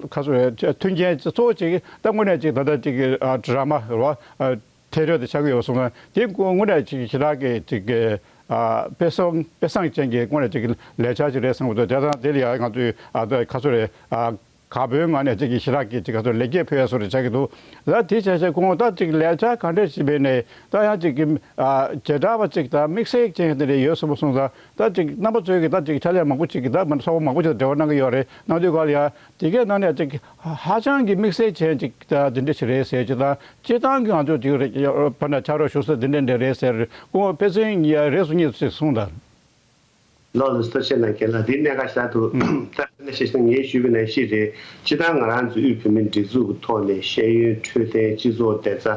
ཁ་སོ་མཐུན་རྐྱེན་གཙོ་བོ་ཅིག་ད་དངོས་གནས་ཅིག་ད་ལྟ་ཅིག་གི་ཌ་ར་མ་རེད་བ། ཐེ་ཊར་དེ་ཆགས་ཀྱི་ཡོད་པ་སོང་ཙང་དེ་དངོས་གནས་ཅིག་ཞེ་དྲག་གི་ཅིག་གི་དཔེ་བཟང་དཔེ་བཟང་ཅན་གྱི་དངོས་གནས་ཅིག་གི་ལས་འཆར་ཅིག་རེད་བསམ་གྱི་འདུག་དེ་དང་དེ་ལ་ཡང་ང་ཚོས་ཁ་སོ་རེད། ག་བོའི་ངང་ནས་ཅིག་གི་ཞེ་དྲག་གི་ཅིག་ག་སོ་ལེགས་སྐྱེས་ཕུལ་ཡ་སོ་རེ་ཆགས་ཀྱི་འདུག་ད་དེ་བྱས་བྱས་ཁོང་ད་ཅིག་ལས་འཆར་ག་འདྲ་ཞིག་བྱས་ནས་ད་ཡང་ཅིག་གི་བྱེ་བྲག་པ་ཅིག་ད་དམིགས་བསལ་ཅན་དེ་འདྲ་ཡོད་བསམ་པ་སོང་ཙང་། ད་ཅིག་རྣམ་པ་ཚོས་ཀྱི་ད་ཅིག་ཕྱག་ལས་མང་པོ་ཅིག་གི་ད་མི་ཚོགས་པ་མང་པོ་ཅིག་དང་འབྲེལ་བ་གནང་གི་ཡོད་རེད། གནང་དུས་ག་ལ་ཡ་དེ་གའི་ནང་ནས་ཅིག་ཧ་ཅང་གི་དམིགས་བསལ་ཅན་ཅིག་ད་འདི་འདྲ་ཞིག་རེད་ཟེར་ཅིག་དང་སྤྱིར་བཏང་གི་ང་ཚོ་ཅིག་རེད་བར་ན་ཕྱག་རོགས་ཞུ་ས་འདི་འདྲ་འདྲ་རེད་ཟེར་ཁོང་དཔེ་མཚོན་རེ་ཟུང་གཉིས་ཟུང་ཞིག་གསུངས་དང་། ལགས་ལགས་སོ། ཐུགས་རྗེ་གནང་། རྒན་ལགས་འདི་གནད་འགག་ཞེ་དྲག་འདུག་ད་ནས་ཤེས་སོང་ངས་ཞུས་པ་ནང་བཞིན་རེད། སྤྱིར་བཏང་ང་རང་ཚོ་དབུས་བོད་མིའི་སྒྲིག་འཛུགས་ཀྱི་ཐོག་ནས་ཤེས་ཡོན་འཕྲོད་བསྟེན་སྤྱི་ཚོགས་བདེ་རྩ།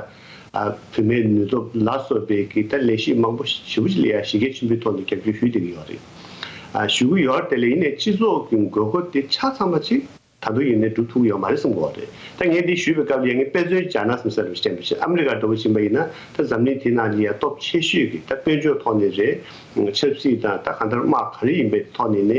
ཨ། བུད་མེད་ནུས་སྟོབས་ལ་སོགས་པའི་གི་ད་ལས་གཞི་མང་པོ་ཞེ་པོ་ཅིག་ལ་ཡང་གཞི་རྒྱ་ཆེན་པོའི་ཐོག་ནས་རྒྱབ་སྐྱོར་ཞུས་བསྡད་ཀྱི་ཡོད་རེད། ཞུ་གི་ཡོད་རེད། དེ་ལས་ཡིན་ནའི་སྤྱི་ཚོགས་ཀྱི་དགོས་མཁོ་དེ་ཆ་ཚང་བ་ཅིག་ད་དུང་ཡིན་ནའི་སྒྲུབ་ཐུབ་ཀྱི་ཡོད་མ་རེད་བསམ་གྱི་ཡོད་རེད། ད་ངས་འདི་ཞུས་པའི་སྐབས་ལ་ཡང་ངས་དཔེ་མཚོན་སྦྱར་ན་བསམ་ས་རེད་བཤད་འདུག་ཨ་མི་རི་ཀ་འདྲ་བོ་ཕྱིན་པ་ཡིན་ན། ད་འཛམ་གླིང་དེའི་ནང་ལ་ཡང་སྟོབས་ཆེ་ཤོས་ཀྱི་ད་དཔལ་འབྱོར་ཐོག་ནས་རེད། ཆབ་སྲིད་དང་ད་གང་ལྟར་དམག་ག་རེ་ཡིན་པའི་ཐོག་ནས་ནི་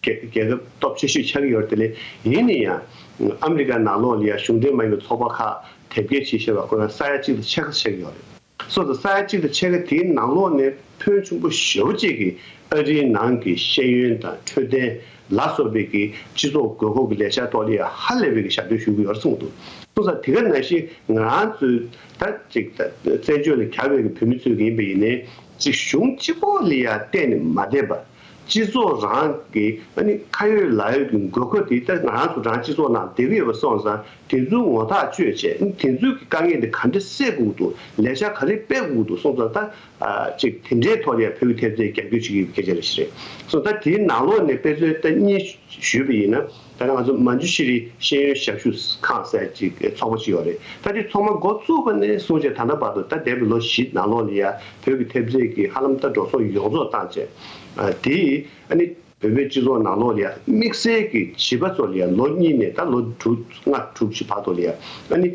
རྒྱལ་རྒྱལ་ཁབ་སྟོབས་ཆེ་ཤོས་ཆགས་ཀྱི་ཡོད་རེད། དེ་ལས་ཡིན་ན་ཡང་ཨ་མི་རི་ཀ་ནང་ལོགས་ལ་ཡང་གཞུང་འབྲེལ་མ་ཡིན་པའི་ཚོགས་པ་ཁག་དེབ་སྐྱེལ་བྱེད་བཞིན་པ་ཁོ་ན་ས་ཡ་གཅིག་དང་ཕྱེད་ཀ་ཆགས་ཀྱི་ཡོད་རེད། སོ་སོ་ས་ཡ་གཅིག་དང་ཕྱེད་ཀ་དེའི་ནང་ལོགས་ནས་ཕོན་ཆེན་པོ་ཞེ་པོ་ཅིག་གིས་ཨ་རིའི་ནང་གི་ཤེས་ཡོན་དང་འཕྲོད་བསྟེན་ལ་སོགས་པའི་གི་སྤྱི་ཚོགས་དགོས་མཁོ་གི་ལས་འཆར་ཐོག་ལ་ཡང་ཧ་ལས་པའི་གི་ཞབས་འདེགས་ཞུ་གི་ཡོད་རེད་གསུངས་འདུག་སོང་ཙང་དེ་ག་ནང་བཞིན་ང་རང་ཚོའི་ད་ཅིག་ད་བཙན་བྱོལ་ལ་གྱར་བའི་གི་བོད་མི་ཚོས་གི་ཡིན་པ་ཡིན་ནའི་ཅིག་གཞུང་གཅིག་པོ་ལ་ཡང་བལྟས་ནས་མ་བསྡད་པ། སྤྱི་ཚོགས་རང་གི་ཨ་ནི་ཁ་ཡོད་ལག་ཡོད་ཀྱི་དགོས་མཁོ་དེ་ད་ང་རང་ཚོ་རང་སྤྱི་ཚོགས་ནང་བསྡད་ཀྱི་ཡོད་པ་སོང་ཙང་དེ་ཚོའི་ངོ་ཐག་གཅོད་བྱས། ཨ་ནི་དེ་ཚོའི་གི་དཀའ་ངལ་དེ་ག་འདྲ་སེལ་དགོས་ཀྱི་འདུག་ལས་འཆར་ག་རེ་སྤེལ་དགོས་ཀྱི་འདུག་སོང་ཙང་ད་ཨ་ཅིག་དེ་འདྲའི་ཐོག་ལ་ཡང་བོད་ཀྱི་ཐེབས་རྩའི་རྒྱབ་སྐྱོར་བྱེད་ཀྱི་ཡོད་པའི་སྐད་ཆ་རེད་ཤག་རེད། སོང་ཙང་དེའི་ནང་ལོགས་ནས་དཔེ་མཚོན་ད་གཉིས་ཞུས་པ་ཡིན་ན། ད་ནི་ང་ཚོ་མན་ཇུ་ཤི་རི་ཤེས་ཡོན་ཞབས་ཞུ་ཁང་ཟེར་ཅིག་ཚོགས་པ་ཅིག་ཡོད་རེད། ད་དེ་ཚོགས་མ་འགོ་བཙུགས་པ་ནས་བཟུང་བྱས་ད་ལྟ་བར་དུ་ད་འདས་པའི་ལོ་བཞི་ནང་ལོགས་ལ་ཡ་བོད་ཀྱི་ཐེབས་རྩའི་གི་ཧ་ལམ་ད་འགྲོ་སོང་ཡོངས་རྫོགས་བཏང་བྱས། ཨ་དེ་ཨ་ནི་བོད་པའི་སྤྱི་ཚོགས་ནང་ལོགས་ལ་ཡ་དམིགས་བསལ་གྱི་བྱིས་པ་ཚོ་ལ་ཡ་ལོ་གཉིས་ནས་ད་ལོ་དྲུག་ལྔ་དྲུག་ཅུ་བར་དུ་ལ་ཡ་ཨ་ནི་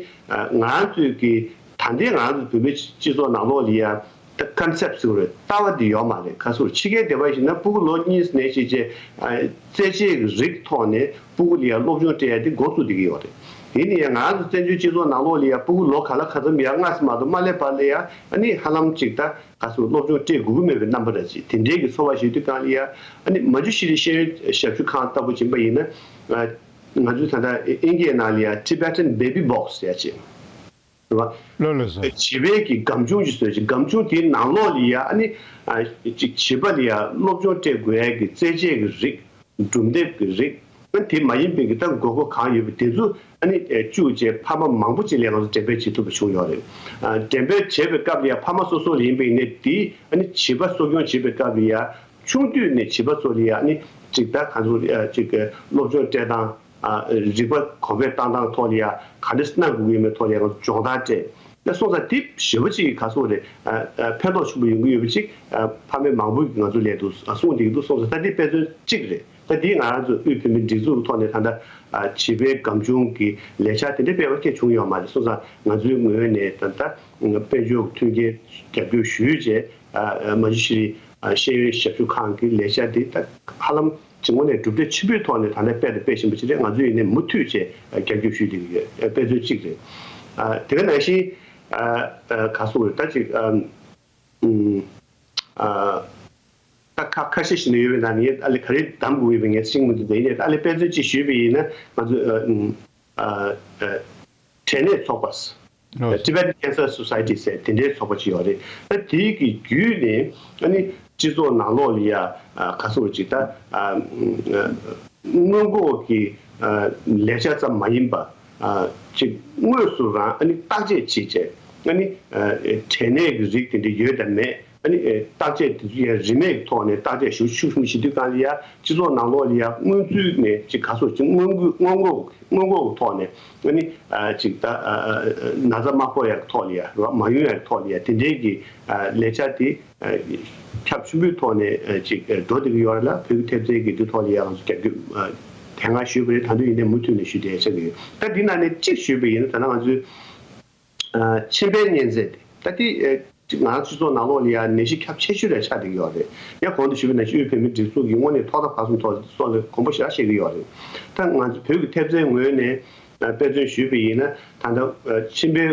ང་རང་ཚོའི་གི་ད་ལྟའི་ང་རང་ཚོ་བོད་པའི་སྤྱི་ཚོགས་ནང་ལོགས་ལ་ཡ། ད་ཀོན་སེབ་ཟེར་བ་རེད། ལྟ་བ་འདི་ཡོད་མ་རེད། ག་ཟེར་ཕྱི་རྒྱལ་སྡེ་བ་ཞིག་ན་སྤུ་གུ་ལོ་གཉིས་ནས་བྱས་རྗེས་རྩེད་ཆས་ཀྱི་རིགས་ཐོག་ནས་སྤུ་གུ་ལ་ཡང་སློབ་སྦྱོང་སྤྲད་ཡ་དེ་འགོ་བཙུགས་བསྡད་ཀྱི་ཡོད་རེད། ཡིན་ན་ཡང་ང་རང་ཚོ་བཙན་བྱོལ་སྤྱི་ཚོགས་ནང་ལོགས་ལ་ཡང་སྤུ་གུ་ལོ་ག་ལ་ག་ཙམ་ཡང་སྔ་ཙམ་མ་གཏོགས་མ་སླེབས་བར་ལ་ཡང་ཨ་ནི་ཧ་ལམ་ཅིག་ད་ག་ཟེར་སློབ་སྦྱོང་སྤྲད་དགོས་ཀྱི་མེད་པའི་རྣམ་པ་ར་ཅིག་དེ་འདྲའི་གི་ཚོར་བ་ཞིག་དུས་གང་ལ་ཡང་ཨ་ནི་མན་ཇུ་ཤི་རི་ཤེས་ཡོན་ཞབས་ཞུ་ཁང་ལྟ་བུ་ཡིན་པ་ཡིན་ན་ང་ཚོའི་ད་ལྟ་ཨིན་སྐད་ནང་ལ་ཡང་Tibetan Baby Box་ཟེར་ཡ་ཅིག་རེད་བ། ལགས་ལགས་སོ། བྱིས་པའི་གི་སྒམ་ཆུང་ཅིག་བཟོས་ཅིག་སྒམ་ཆུང་དེའི་ནང་ལོགས་ལ་ཡ་ཨ་ནི་ཨ་ཅིག་བྱིས་པ་ལ་ཡ་སློབ་སྦྱོང་སྤྲད་དགོས་ཡ་གི་རྩེད་ཆས་ཀྱི་རིགས། སྒྲུང་དེབ་ཀྱི་རིགས། ཨ་དེ་མ་ཡིན་པའི་གི་ད་དགོས་མཁོ་གང་ཡོད་པ་དེ་ཚོ་ཨ་ནི་ཨེ་བཅུག་བྱས་ཕ་མ་མང་པོ་ཅིག་ལ་ང་ཚོ་འགྲེམས་སྤེལ་བྱེད་ཐུབ་པ་བྱུང་ཡོད་རེད། ཨ་འགྲེམས་སྤེལ་བྱས་པའི་སྐབས་ལ་ཡ་ཕ་མ་སོ་སོ་ལ་ཡིན་པ་ཡིན་ནའི་དེ་ཨ་ནི་བྱིས་པ་གསོ་སྐྱོང་བྱེད་པའི་སྐབས་ལ་ཡ་ཆུང་དུས་ནས་བྱིས་པ་ཚོ་ལ་ཡ་ཨ་ནི་ཅིག་ད་ག་ཚོད་ཨ་ཅིག་སློབ་སྦྱོང་སྤྲད་སྟངས། ཨ་རིག་པ་གོང་འཕེལ་བཏང་སྟངས་ཐོག་ལ་ཡ་ག་འདྲ་གནང་དགོས་ཀྱི་ཡོད་མེད་ཐོག་ལ་ཡ་ང་ཚོ་སྦྱོང་བརྡར་སྤྲད། ད་སོང་ཙང་དེ་ཞེ་པོ་ཅིག་ག་ཚོད་རེད། ཨ་ཨ་ཕན་ཐོགས་ཆེན་པོ་ཡོང་གི་ཡོད་པ་ཅིག་ཨ་ཕ་མས་མང་པོ་ང་ཚོ་ལས་འདུག་ཨ་གསུངས་བསྡད་ཀྱི་འདུག་སོང་ཙང་ད་དེ་དཔེ་མཚོན་གཅིག་རེད། ད་དེ་ང་རང་ཚོ་དབུས་བོད་མིའི་སྒྲིག་འཛུགས་ཀྱི་ཐོག་ནས་ད་ལྟ་ཨ་བྱིས་པའི་སྒམ་ཆུང་གི་ལས་འཆར་དེ་འདྲ་སྤེལ་བ་སྐད་བྱུང་ཡོད་མ་རེད། སོང་ཙང་ང་ཚོའི་ངོས་ནས་ད་ལྟ་དཔལ་འབྱོར་མཐུན་རྐྱེན་རྒྱབ་སྐྱོར་ཞུས་བྱས་ཨ་ཨ་མ་གཞི་ཤེས་ཡོན་ཞབས་ཞུ་ཁང་གི་ལས་འཆར་དེ་ད་ཧ་ལམ། དངོས་གནས་གྲུབ་འབྲས་ཆེན་པོའི་ཐོག་ནས་ད་ལྟ་སྤེལ་དང་སྤེལ་བཞིན་པ་ཅིག་རེད། ང་ཚོས་ཡིན་ནའི་མུ་མཐུད་བྱས་རྒྱབ་སྐྱོར་ཞུས་བསྡད་ཀྱི་ཡོད། དཔེ་མཚོན་གཅིག་རེད། དེ་ག་ནང་བཞིན་ག་སོགས་རེད། ད་ཅིག་ད་ཁ་ཁ་ཤས་ཤིག་ནས་ཡོད་པའི་ནང་ནས་ཨ་ལས་ག་རེ་གདམ་དགོས་ཡོད་པའི་ངས་ཤེས་མི་འདུག་དེ་ཡིན་ནའི་ཨ་ལས་དཔེ་མཚོན་གཅིག་ཞུས་པ་ཡིན་ན་ང་ཚོ་འབྲས་ནད་ཚོགས་པ། Tibet Cancer Society ཟེར་དེ་འདྲའི་ཚོགས་པ་ཅིག་ཡོད་རེད། ད་དེའི་གི་བརྒྱུད་ནས་ཨ་ནི་སྤྱི་ཚོགས་ནང་ལོགས་ལ་ཡ་ག་ཚོད་ཅིག་ད་སྔོན་འགོག་གི་ལས་འཆར་ཙམ་མ་ཡིན་པ་ཅིག་དངོས་སུ་རང་ཨ་ནི་བརྟག་དཔྱད་བྱེད་བྱས་ཨ་ནི་འབྲས་ནད་ཀྱི་རིགས་དེ་འདྲ་ཡོད་དམ་མེད། ཨ་ནི་ཨེ་བརྟག་དཔྱད་དེ་ཚོ་ཡང་རིན་མེད་ཀྱི་ཐོག་ནས་བརྟག་དཔྱད་ཞུ་ཤུགས་ཆེན་པོ་བྱེད་དུས་གང་ལ་ཡ་སྤྱི་ཚོགས་ནང་ལོགས་ལ་ཡ་སྔོན་ཚུད་ནས་ཅིག་ག་སོགས་ཅིག་སྔོན་འགོག་སྔོན་འགོག་སྔོན་འགོག་གི་ཐོག་ནས་ཨ་ནི་ཨ་ཅིག་ད་ཨ་ཨ་ན་ཚ་མ་ཕོག་ཡག་གི་ཐོག་ལ་ཡ་རེད་བ། མ་ཡོང་ཡག་གི་ཐོག་ལ་ཡ་དེ་འདྲའི་གི་ཨ་ལས་འཆར་དེ་ཨ་ཁྱབ་ཆེན་པོའི་ཐོག་ནས་ཨ་ཅིག་ཨ་འགྲོ་བསྡད་ཀྱི་ཡོད་རེད་ལ། བོད་ཀྱི་ཐེབས་རྩའི་གི་འདི་ཐོག་ལ་ཡ་ང་ཚོ་རྒྱབ་སྐྱོར་ཨ་དེ་སྔ་ཞུས་པ་རེད། ད་དུང་ཡིན་ནའི་མུ་མཐུད་ནས་ཞུ་བསྡད་ཆགས་ཀྱི་ཡོད། ད་འདི་ནང་ནས་གཅིག་ཞུས་པ་ཡིན་ན་ད་ལྟ་ང་ཚོའི། ཨ་མཆིན་པའི་གཉན་ཚད་དེ་ད་ལྟའི་ཨ་ང་རང་སྤྱི་ཚོགས་ནང་ལོགས་ལ་ཡང་ནད་གཞི་ཁྱབ་ཆེ་ཤོས་རེ་ཆགས་བསྡད་ཀྱི་ཡོད་རེད། ཡང་གོང་དུ་ཞུས་པ་ནང་བཞིན་དབུས་བོད་མིའི་སྒྲིག་འཛུགས་ཀྱིས་དངོས་གནས་ཐོག་མཐའ་བར་གསུམ་ཐོག་སོགས་ལ་དགོངས་པ་ཞེ་དྲག་བཞེས་ཀྱི་ཡོད་རེད། ད་ང་ཚོ་བོད་ཀྱི་ཐེབས་རྩའི་ངོས་ནས་ཨ་དཔེ་མཚོན་ཞུས་པ་ཡིན་ན་ད་ལྟ་ཨ་མཆིན་པའི་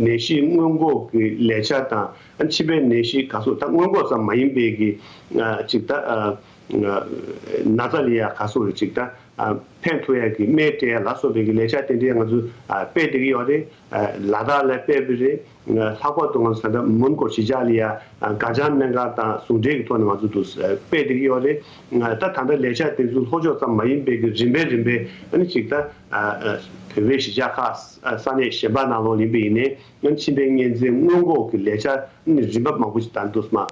ནད་གཞི་སྔོན་འགོག་གི་ལས་འཆར་དང་ཨ་མཆིན་པའི་ནད་གཞི་ག་སོགས་ད་སྔོན་འགོག་ཙམ་མ་ཡིན་པའི་གི་ཨ་ཅིག་ད་ཨ། ན་ཚ་ལ་ཡ་ག་སོགས་རེ་ཅིག་ད་ཕན་ཐོགས་ཡ་གི་སྨན་སྤྲད་ཡ་ལ་སོགས་པའི་གི་ལས་འཆར་དེ་འདྲའི་ང་ཚོ་སྤེལ་བསྡད་ཀྱི་ཡོད་རེད། ལ་དྭགས་ལ་སྤེལ་བ་རེད། ལྷག་པར་དུ་ང་ཚོ་ད་ལྟ་མོན་གྷོ་གཞིས་ཆགས་ལ་ཡ་སྒ་བྱང་སྨན་ཁང་དང་ཟུང་འབྲེལ་གྱི་ཐོག་ནས་ང་ཚོ་འདུག་སྤེལ་བསྡད་ཀྱི་ཡོད་རེད། ད་ད་ལྟ་ལས་འཆར་དེ་ཚོ་ལྷོ་ཕྱོགས་ཙམ་མ་ཡིན་པའི་གི་རིམ་པས་རིམ་པས་ཨ་ནི་ཅིག་ད་བོད་པའི་གཞིས་ཆགས་ཁག་ས་གནས་གཞན་པ་ནང་ལོགས་ཡིན་པ་ཡིན་ནའི། སྔོན་མཆིན་པའི་གཉན་ཚད་སྔོན་འགོག་གི་ལས་འཆར་ནི་རིམ་པ་མང་པོ་ཞིག་དང་འདུག་སེ་མ།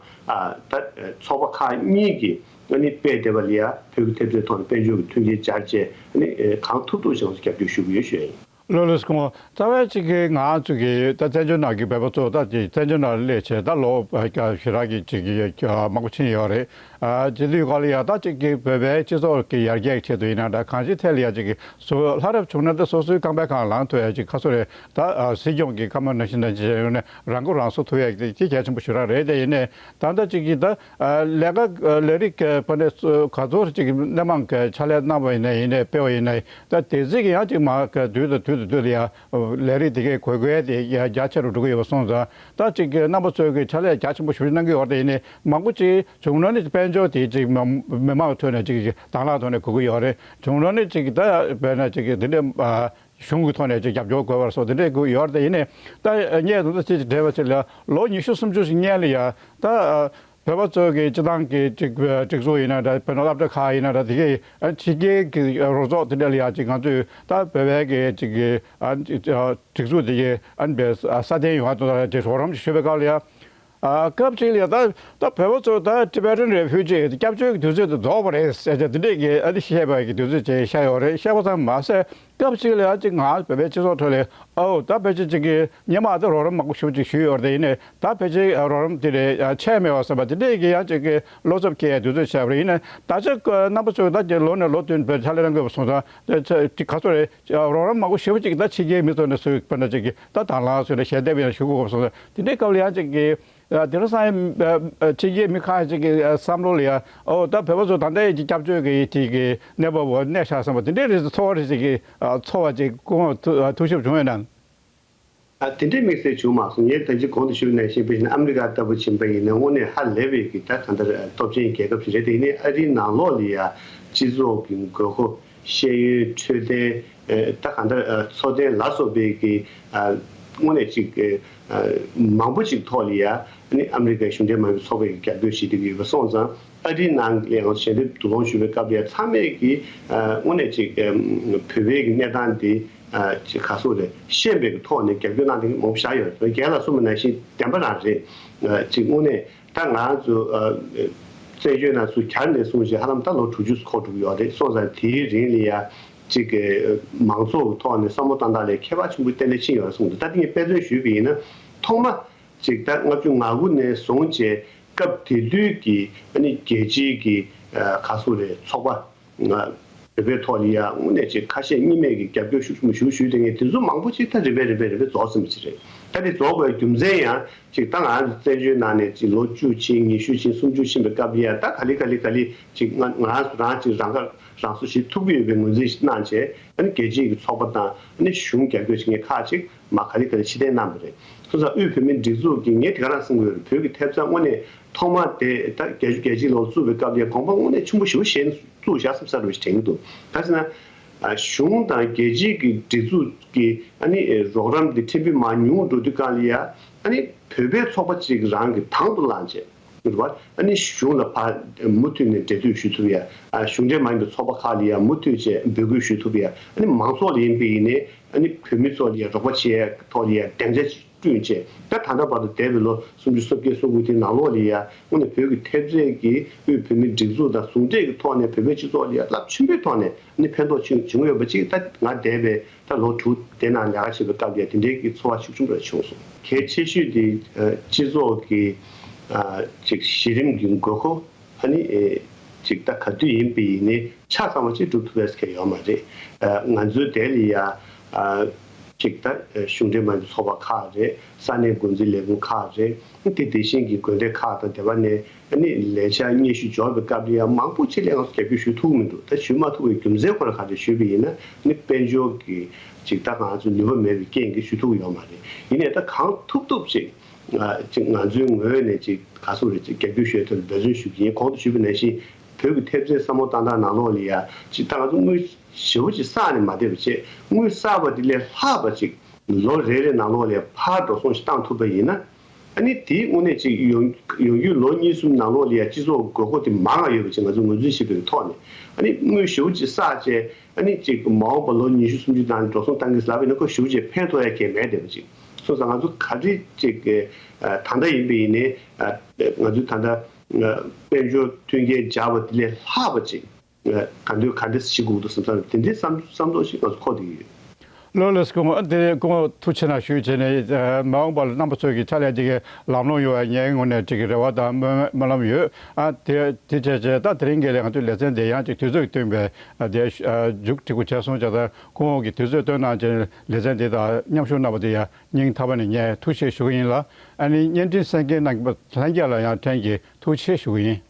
ད་ཚོགས་པ་ཁག་གཉིས་ཀྱིས་ནི་སྤེལ་བསྡད་པ་ལ་ཡ་བོད་ཀྱི་ཐེབས་རྩའི་ཐོག་ནས་དཔལ་འབྱོར་གྱི་མཐུན་རྐྱེན་སྦྱར་བྱས་ནི་གང་ཐུབ་ཐུབ་ཞིག་རྒྱབ་སྐྱོར་ཞུ་གི་ཡོད་ཞུ་ཡ་ཡིན། ལགས་ལགས་སོ། རྩ་བའི་གཅིག་གི་ང་ཚོ་གི་ད་བཙན་བྱོལ་ནང་གི་བོད་པ་ཚོ་ད་ཅིག་བཙན་བྱོལ་ནང་སླེབས་བྱས་ད་ལོ་ཞེ་དྲག་གི་གཅིག་གི་མང་པོ་ཕྱིན་ཡོད་རེད། ཨ་དེ་དུས་སྐབས་ལ་ཡ་ད་གཅིག་གི་བོད་པའི་སྤྱི་ཚོགས་ཀྱི་ཡར་རྒྱས་ཀྱི་ཆེད་དུ་ཡིན་ན་འདྲ། གང་ཅིའི་ཐད་ལ་ཡ་གཅིག་གི་སོ་ལྷ་རབ་བྱུང་ན་ད་སོ་སོའི་རྐང་པའི་སྒང་ལངས་ཐུབ་ཡ་གཅིག་ཁ་སོ་རེད། ད་ཨ་སྲིད་སྐྱོང་གི་བཀའ་མོལ་ནང་བཞིན་ནང་བཞིན་བྱས་ནས་རང་མགོ་རང་གསོ་ཐུབ་ཡ་གཅིག་དེ་གལ་ཆེན་པོ་ཞེ་དྲག་རེད། དེ་ཡིན་ནའི་ད་ལྟ་གཅིག་གི་ད་ཨ་ལས་ཀ་ལས་རིགས་ཀྱི་ཕ་ནས་ག་ཚོད་ཅིག་སྣེ་མང་གི་ཕྱག་ལས་གནང་བ་ཡིན་ན་ཡིན་ནའི་སྤེལ་བ་ཡིན་ན་ད་དེ་ཚིག་གི་ཡང་ཅིག་མ་ག་དུས་དང་དུས་དང་དུས་ལ་ཡང་ལས་རིགས་དེ་གའི་དགོས་མཁོ་དེ་ཡང་རྒྱ་ཆེ་རུ་འགྲོ་གི་ཡོད་པ་སོང་ཙང་ད་ཅིག་གི་རྣམ་པ་ཚོས་གི་ཕྱག་ལས་རྒྱ་ཆེན་པོ་ཞེ་པོ་ཅིག་གནང་གི་ཡོད་རེད། དེ་ཡིན་ནའི་མང་པོ་ཅིག་བྱུང་ན་ནི་དཔལ་འབྱོར་དེ་ཅིག་མི་མི་མང་ཐོག་ནས་ཅིག་དང་བླངས་ཐོག་ནས་དགོས་ཀྱི་ཡོད་རེད། བྱུང་ན་ནི་ཅིག་ད་དཔེར་ན་ཅིག་གི་དེ་འདྲའི་གཞུང་གི་ཐོག་ནས་ཅིག་རྒྱབ་སྐྱོར་དགོས་པར་སོགས་དེ་འདྲའི་དགོས་ཡོད་རེད། དེ་ཡིན་ནའི་ད་ངས་དུང་ཚོ་ཅིག་འདྲེས་པ་ཅིག་ལ་ལོ་ཉི་ཤུ་སུམ་ཅུ་ཞིག་སྔོན་ལ་ཡ་ད་བོད་པ་ཚོ་གི་སྤྱི་བཏང་གི་ཅིག་སྒྲིག་འཛུགས་ཡིན་ན་འདྲ། བོད་ནང་སློབ་གྲྭ་ཁག་ཡིན་ན་འདྲ། དེ་གའི་ཕྱི་རྒྱལ་གྱི་རོགས་ཚོགས་དེ་འདྲ་ལ་ཡ་ཅིག་ང་ཚོས་ད་བོད་པའི་གི་ཅིག་གི་སྒྲིག་འཛུགས་དེ་གའི་སྲ་བརྟན་ཡོང་བ་དང་ཅིག་རོགས་རམ་ཞུ་བའི་སྐབས་ལ་ཡ། ཨ་སྐབས་གཅིག་ལ་ད་ད་བོད་པ་ཚོ་ད་Tibetan Refugee སྐྱབས་བཅོལ་གྱི་དུས་ཚོད་དེ་རྫོགས་པ་རེད་ཟེར་ཏེ་དེ་འདྲས་ཀྱི་ཨ་ནི་བཤད་པའི་གི་དུས་ཚོད་ཅིག་ཤར་ཡོད་རེད། བཤད་པ་ཙམ་མ་ཟད་སྐབས་གཅིག་ལ་ཡང་ཅིག་ང་བོད་པའི་སྤྱི་ཚོགས་ཁྲོད་ལ་ཨོ་ད་ཕལ་ཆེར་ཅིག་གི་སྔོན་མ་ད་རོགས་རམ་མང་པོ་ཞེ་པོ་ཅིག་ཞུས་ཡོད་རེད། དེ་ཡིན་ནའི་ད་ཕལ་ཆེར་རོགས་རམ་དེ་རེད་ཆད་མེད་པ་བསམ་པ་དེ་འདྲས་ཀྱི་ཡང་ཅིག་གི་བློ་འཚབ་སྐྱེ་ཡའི་དུས་ཚོད་ཆགས་པ་རེད། ཡིན་ནའི་ད་ཆ་རྣམ་པ་ཚོས་ད་ཀྱི་ལོ་ནས་ལོ་བསྟུད་བོད་ཕྱག་ལས་གནང་དགོས་པ་སོང་ཙང་ད་ཅིག་ག་ཚོད་རེད། རོགས་རམ་མང་པོ་ཞེ་པོ་ཅིག་ད་ཕྱི་རྒྱལ་མི་ཚོ་ནས་སུ་དཔེར་ན་ཅིག་གི་ད་དང་བླངས་སུ་ལ་ཞལ་འདེབས་ཡང་ཞུ་དགོས་པ་སོང་ཙང་དེ་འདྲའི་སྐབས་ལ་ཡང་ཅིག་གི་ཨ་དེང་སང་ཡང་ཕྱི་རྒྱལ་མི་ཁག་ཅིག་གི་བསམ་བློ་ལ་ཡང་ཨོ་ད་བོད་པ་ཚོ་ད་ལྟའི་ཅིག་སྐྱབས་བཅོལ་གྱི་ཅིག་གི་གནས་བབ་འོག་གནས་ཤག་བསམ་པ་དེ་འདྲའི་རིགས་ཚོར་བ་རེ་ཅིག་གི་ཚོར་བ་ཅིག་སྐུ་ངོ་ཐུགས་ཞིབ་བྱུང་ཡོད་ན། ཨ་དེ་འདྲའི་དམིགས་བསལ་བྱུང་མ་སོང་། ངས་ད་ཅི་གོང་དུ་ཞུས་ནང་བཞིན་དཔེར་བཞིན་ཨ་མི་རི་ཀ་ལྟ་བུ་ཕྱིན་པ་ཡིན་ན་དངོས་གནས་ཧ་ལས་པའི་གི་ད་གང་ལྟར་སྟོབས་ཆེན་རྒྱལ་ཁབ་ཅིག་རེད། དེ་ཡིན་ནའི་ཨ་རིའི་ནང་ལོགས་ལ་ཡང་སྤྱི་ཚོགས་ཀྱི་དགོས་མཁོ། ཤེས་ཡོན། འཕྲོད་བསྟེན། ཨེ་ད་གང་ལྟར་ཨ་འཚོ་རྟེན་ལ་སོགས་པའི་གི་ཨ་དངོས་གནས་ཅིག་ཨ་མང་པོ་ཅིག་ཐོག་ལ་ཡ་ཨ་ནི་ཨ་མི་རི་ཀའི་གཞུང་འབྲེལ་མ་ཡིན་པའི་ཚོགས་པའི་གི་རྒྱབ་སྐྱོར་བྱེད་བསྡད་ཀྱི་ཡོད་པ་སོང་ཙང་ཨ་རིའི་ནང་ལ་ཡང་ཞལ་འདེབས་བསྡུ་སློང་ཞུ་བའི་སྐབས་ལ་ཡ་ཚང་མས་གི་ཨ་དངོས་གནས་ཅིག་ཨ་བོད་པའི་གི་གནས་སྟངས་འདི་ཨ་ཅིག་ག་སོགས་རེད་ཤེས་པའི་གི་ཐོག་ནས་རྒྱབ་སྐྱོར་གནང་བསྡད་མཁན་མང་པོ་ཞིག་ཡོད་རེད། རྒན་ལགས་གསུངས་པ་ནང་བཞིན་བདེན་པ་རང་རེད། ཨ་ཅིག་དངོས་གནས། ད་ང་ཚོ་ཨ་བཙན་བྱོལ་ནང་ཚུར་གྱར་ནས་བཟུང་བྱས་ཧ་ལམ་ད་ལོ་དྲུག་ཅུ་འཁོར་འགྲོ་གི་ཡོད་རེད། སོང་ཙང་དེའི་རིང་ལ་ཡ་གཅིག་གི་མང་ཚོགས་ཀྱི་ཐོག་ནས་བསམ་བློ་བཏང་སྟངས་ལ་ཁྱད་པར་ཆེན་པོ་ཏན་ཏན་ཕྱིན་ཡོད་རེད་གསུངས་འདུག་ད་དེ་ངས་དཔེ་མཚོན་ཞུས་པ་ཡིན་ན་ཐོག་མ་གཅིག་ད་ལྔ་བཅུ་ང་དགུ་ནས་བཟུང་བྱས་སྐབས་དེ་དུས་ཀྱི་ཨ་ནི་རྒྱལ་སྤྱིའི་གི་ཨ་ག་སོགས་རེད་ཚོགས་པ། ང་བོད་པའི་ཐོག་ལ་ཡ་དངོས་གནས་ཅིག་ཁ་ཞེ་གཉིས་མེད་ཀྱི་རྒྱབ་སྐྱོར་ཤུགས་ཆེན་པོ་ཞུ་ཞུས་དེ་ངས་དེ་ཚོ་མང་པོ་ཅིག་ད་རིམ་པས་རིམ་པས་རིམ་པས་རྫོགས་ཟིན་པ་ཅིག་རེད། ད་དེ་རྫོགས་དགོས་རྒྱུ་མཚན་ཡང་ཅིག་ད་ང་རང་བཙན་བྱོལ་ནང་ནས་ཅིག་ལོ་བཅུ་ཕྱིན་ཉི་ཤུ་ཕྱིན་སུམ་ཅུ་ཕྱིན་པའི་སྐབས་ལ་ཡ་ད་ག་ལེ་ག་ལེ་ག་ལེ་ཅིག་ང་ང་རང་ཅིག་རང་ཁ་རང་གསོ་བྱེད་ཐུབ་ཀྱི་ཡོད་པའི་ངོས་འཛིན་ཞིག་གནང་བྱས་ཨ་ནི་རྒྱལ་སྤྱིའི་གི་ཚོགས་པ་དང་ཨ་ནི་གཞུང་རྒྱབ་སྐྱོར་བྱེད་མཁན་ཁག་ཅིག་མ་ག་ལེ་ག་ལེ་ཕྱིར་འཐེན་གནང་བ་རེད། སོང་ཙང་དབུས་བོད་མིའི་སྒྲིག་འཛུགས་ཀྱིས་ངས་དེ་ག་རང་གསུང་གི་ཡོད་རེད། བོད་ཀྱི་ཐེབས་རྩ་དངོས་གནས་ཐོག་མ་དེ་ད་བརྒྱད་ཅུ་གྱ་གཅིག་ལོར་བཙུགས་པའི་སྐབས་ལ་དགོངས་པ་དངོས་གནས་ཆེན་པོ་ཞེ་པོ་བཞེས་ནས་བཙུགས་བཞག་བསམ་ས་རེད་པ་ཞིག་དྲན་གྱི་འདུག་ག་ཟེར་ན་གཞུང་དང་རྒྱལ་སྤྱིའི་གི་སྒྲིག་འཛུགས་ཀྱི་ཨ་ནི་རོགས་རམ་དེ་ཕྲན་བུ་མར་ཉུང་འགྲོ་དུས་སྒང་ལ་ཡ་ཨ་ནི་བོད་པའི་ཚོགས་པ་ཅིག་རང་གི་དང་དུ་བླངས་བྱས། རེད་བ། ཨ་ནི་གཞུང་ལ་ཕར་མུ་མཐུད་ནས་འབྲེལ་མཐུད་ཞུ་ཐུབ་ཡ། ཨ་གཞུང་འབྲེལ་མ་ཡིན་པའི་ཚོགས་པ་ཁག་ལ་ཡ་མུ་མཐུད་བྱས་འབོད་སྐུལ་ཞུ་ཐུབ་ཡ། ཨ་ནི་མང་ཚོགས་ལ་ཡིན་པ་ཡིན་ནའི་ཨ་ནི་བོད་མི་ཚོ་ལ་ཡ་རོགས་པ་བྱེད་ཡ་ཐོག་ལ་ཡ་སྡིངས་ཆ་བསྐྲུན་བྱས། ད་ད་ལྟ་བར་དུ་འདས་པའི་ལོ་སུམ་ཅུ་སོ་བརྒྱད་སོ་དགུ་དེའི་ནང་ལོགས་ལ་ཡ་དངོས་གནས་བོད་ཀྱི་ཐེབས་རྩའི་གི་དབུས་བོད་མིའི་སྒྲིག་འཛུགས་དང་ཟུང་འབྲེལ་གྱི་ཐོག་ནས་བོད་པའི་སྤྱི་ཚོགས་ལ་ཡ་རླབས་ཆེན་པོའི་ཐོག་ནས་ཨ་ནི་ཕན་ཐོགས་བྱུང་བྱུང་ཡོད་པ་ཅིག་ད་ང་འདས་པའི་ད་ལོ་དྲུག་དེ་ནང་ལས་ཀ་བྱེད་པའི་སྐབས་ལ་དེ་འདྲའི་གི་ཚོར་བ་ཤུགས་ཆེན་པོ་རེ་བྱུང་སོང་། གལ་ཆེ་ཤོས་དེ་ཨ་སྤྱི་ཚོགས་ཀྱི་ཨ་ཅིག་གཞི་རིམ་གྱི་དགོས་མཁོ་ཨ་ནི་ཨེ་ཅིག་ད་ག་དུས་ཡིན་པ་ཡིན་ནའི་ཆ་ཚང་བ་ཅིག་སྒྲུབ་ཐུབ་ཡས་ཁེལ་ཡོད་མ་རེད། ཨ་ང་ཚོའི་དེ་ལ་ཡ་ཨ་ཅིག་ད་གཞུང་འབྲེལ་མ་ཡིན་པའི་ཚོགས་པ་ཁག་རེད། ས་གནས་འགོ་འཛིན་ལས་ཁུངས་ཁག་རེད། དེ་དེ་བཞིན་གྱི་དགོན་སྡེ་ཁག་དང་སྡེ་བ་ནས་ཨ་ནི་ལས་འཆར་སྙན་ཞུ་འབྱོར་བའི་སྐབས་ལ་ཡང་མང་པོ་ཅིག་ལ་ང་ཚོ་རྒྱབ་སྐྱོར་ཞུ་ཐུབ་ཀྱི་མི་འདུག་ད་ཞུ་མ་ཐུབ་པའི་རྒྱུ་མཚན་ཁོ་རང་ག་རེ་ཞུས་པ་ཡིན་ན་ཨ་ནི་དཔལ་འབྱོར་གྱི་ཅིག་ད་ང་ཚོ་ནུས་པ་མེད་པའི་རྐྱེན་གྱིས་ཞུ་ཐུབ་ཀྱི་ཡོད་མ་རེད། ཡིན་ནའི་ད་གང་ཐུབ་ཐུབ་ཅིག་ང་ཅིག་ང་ཚོའི་ངོས་ནས་ཅིག་ག་ཚོད་རེད་ཅིག་རྒྱབ་སྐྱོར་ཞུ་ཡའི་ཐོག་ལ་འབད་བརྩོན་ཞུ་གི་ཡིན། གོང་དུ་ཞུས་པ་ནང་བཞིན་བོད་ཀྱི་ཐེབས་རྩའི་བསམ་བློ་བཏང་སྟངས་ནང་ལོགས་ལ་ཡ་ཅིག་ད་ང་ཚོ་དངུལ་ཞེ་པོ་ཅིག་བསགས་ནས་མ་བསྡད་པ་བྱས་དངུལ་བསགས་པ་དེ་ལས་ལྷག་པ་ཅིག་ལོ་རེ་རེ་ནང་ལོགས་ལ་ཕར་འགྲོ་སོང་ཞིག་བཏང་ཐུབ་པ་ཡིན་ན། ཨ་ནི་དེའི་དངོས་གནས་ཅིག་ཡོང་ཡོང་རྒྱུའི་ལོ་གཉིས་གསུམ་ནང་ལོགས་ལ་ཡ་སྤྱི་ཚོགས་དགོས་མཁོ་དེ་མང་ང་ཡོད་པ་ཅིག་ང་ཚོས་ངོས་འཛིན་བྱེད་པའི་ཐོག་ནས་ཨ་ནི་དངུལ་ཞེ་པོ་ཅིག་བསགས་བྱས་ཨ་ནི་ཅིག་མ་འོངས་པ་ལོ་ཉི་ཤུ་སུམ་ཅུ་ནང་འགྲོ་སོང་བཏང་གི་ཟེར་ལབ་པ་ཡིན་ན་ཁོ་ཞེ་པོ་ཅིག་ཕན་ཐོགས་ཡ་གང་ཡང་མེད་བསྡད་པ་ཅིག་སོང་ཙང་ང་ཚོ་ག་རེ་ཅིག་ད་ལྟ་ཡིན་པ་ཡིན་ནའི་ང་ཚོས་ད་ལྟ་དཔལ་འབྱོར་མཐུན་རྐྱེན་སྦྱར་བ་དེ་ལས་ལྷག་པ་ཅིག་ག་འདོད་ག་འདྲ་ཞིག་དགོས་འདུག་བསམ་བསམ་དེ་འདྲའི་བསམ་བསམ་ཚུལ་ཞིག་ང་ཚོ་འཁོར་བསྡད་ཀྱི་ཡོད། ལགས་ལགས། སྐུ་ངོ་དེ་སྐུ་ངོ་ཐུགས་རྗེ་ཆེ་གནང་ཞུས་བྱས་ནས། ཨ་མ་འོངས་པ་ལ་རྣམ་པ་ཚོ་གི་ཕྱག་ལས་དེ་གའི་ལམ་ལྷོང་ཡོང་བའི་ངའི་ངོས་ནས་ཅིག་གི་རེ་བ་དང་སྨོན་སྨོན་ལམ་ཡོད། ཨ་དེ་དེ་བྱས་བྱས་ད་དེ་རིང་གི་ལས་ང་ཚོའི་ལེ་ཚན་དེ་ཡང་ཅིག་དུས་ཚོད་ཀྱིས་བསྟུན་པའི་ཨ་དེ་ཨ་མཇུག་སྒྲིལ་དགོས་བྱས་སོང་། བྱས་ཙང་སྐུ་ངོ་གིས་དུས་ཚོད་བཏོན་གནང་བྱས་ནས་ལེ་ཚན་དེ་དང་མཉམ་ཞུགས་གནང་བ་དེ་ཡང་སྙིང་ཐག་པ་ནས་ངས་ཐུགས་རྗེ་ཆེ་ཞུ་གི་ཡིན་ལགས། ཨ་ནི་བརྙན་འཕྲིན་གསན་མཁན་རྣམ་པ་ལྷན་རྒྱས་ལ་ཡང་ཕྲན་གྱིས་ཐུགས་རྗེ་ཆེ་ཞུ་གི་ཡིན།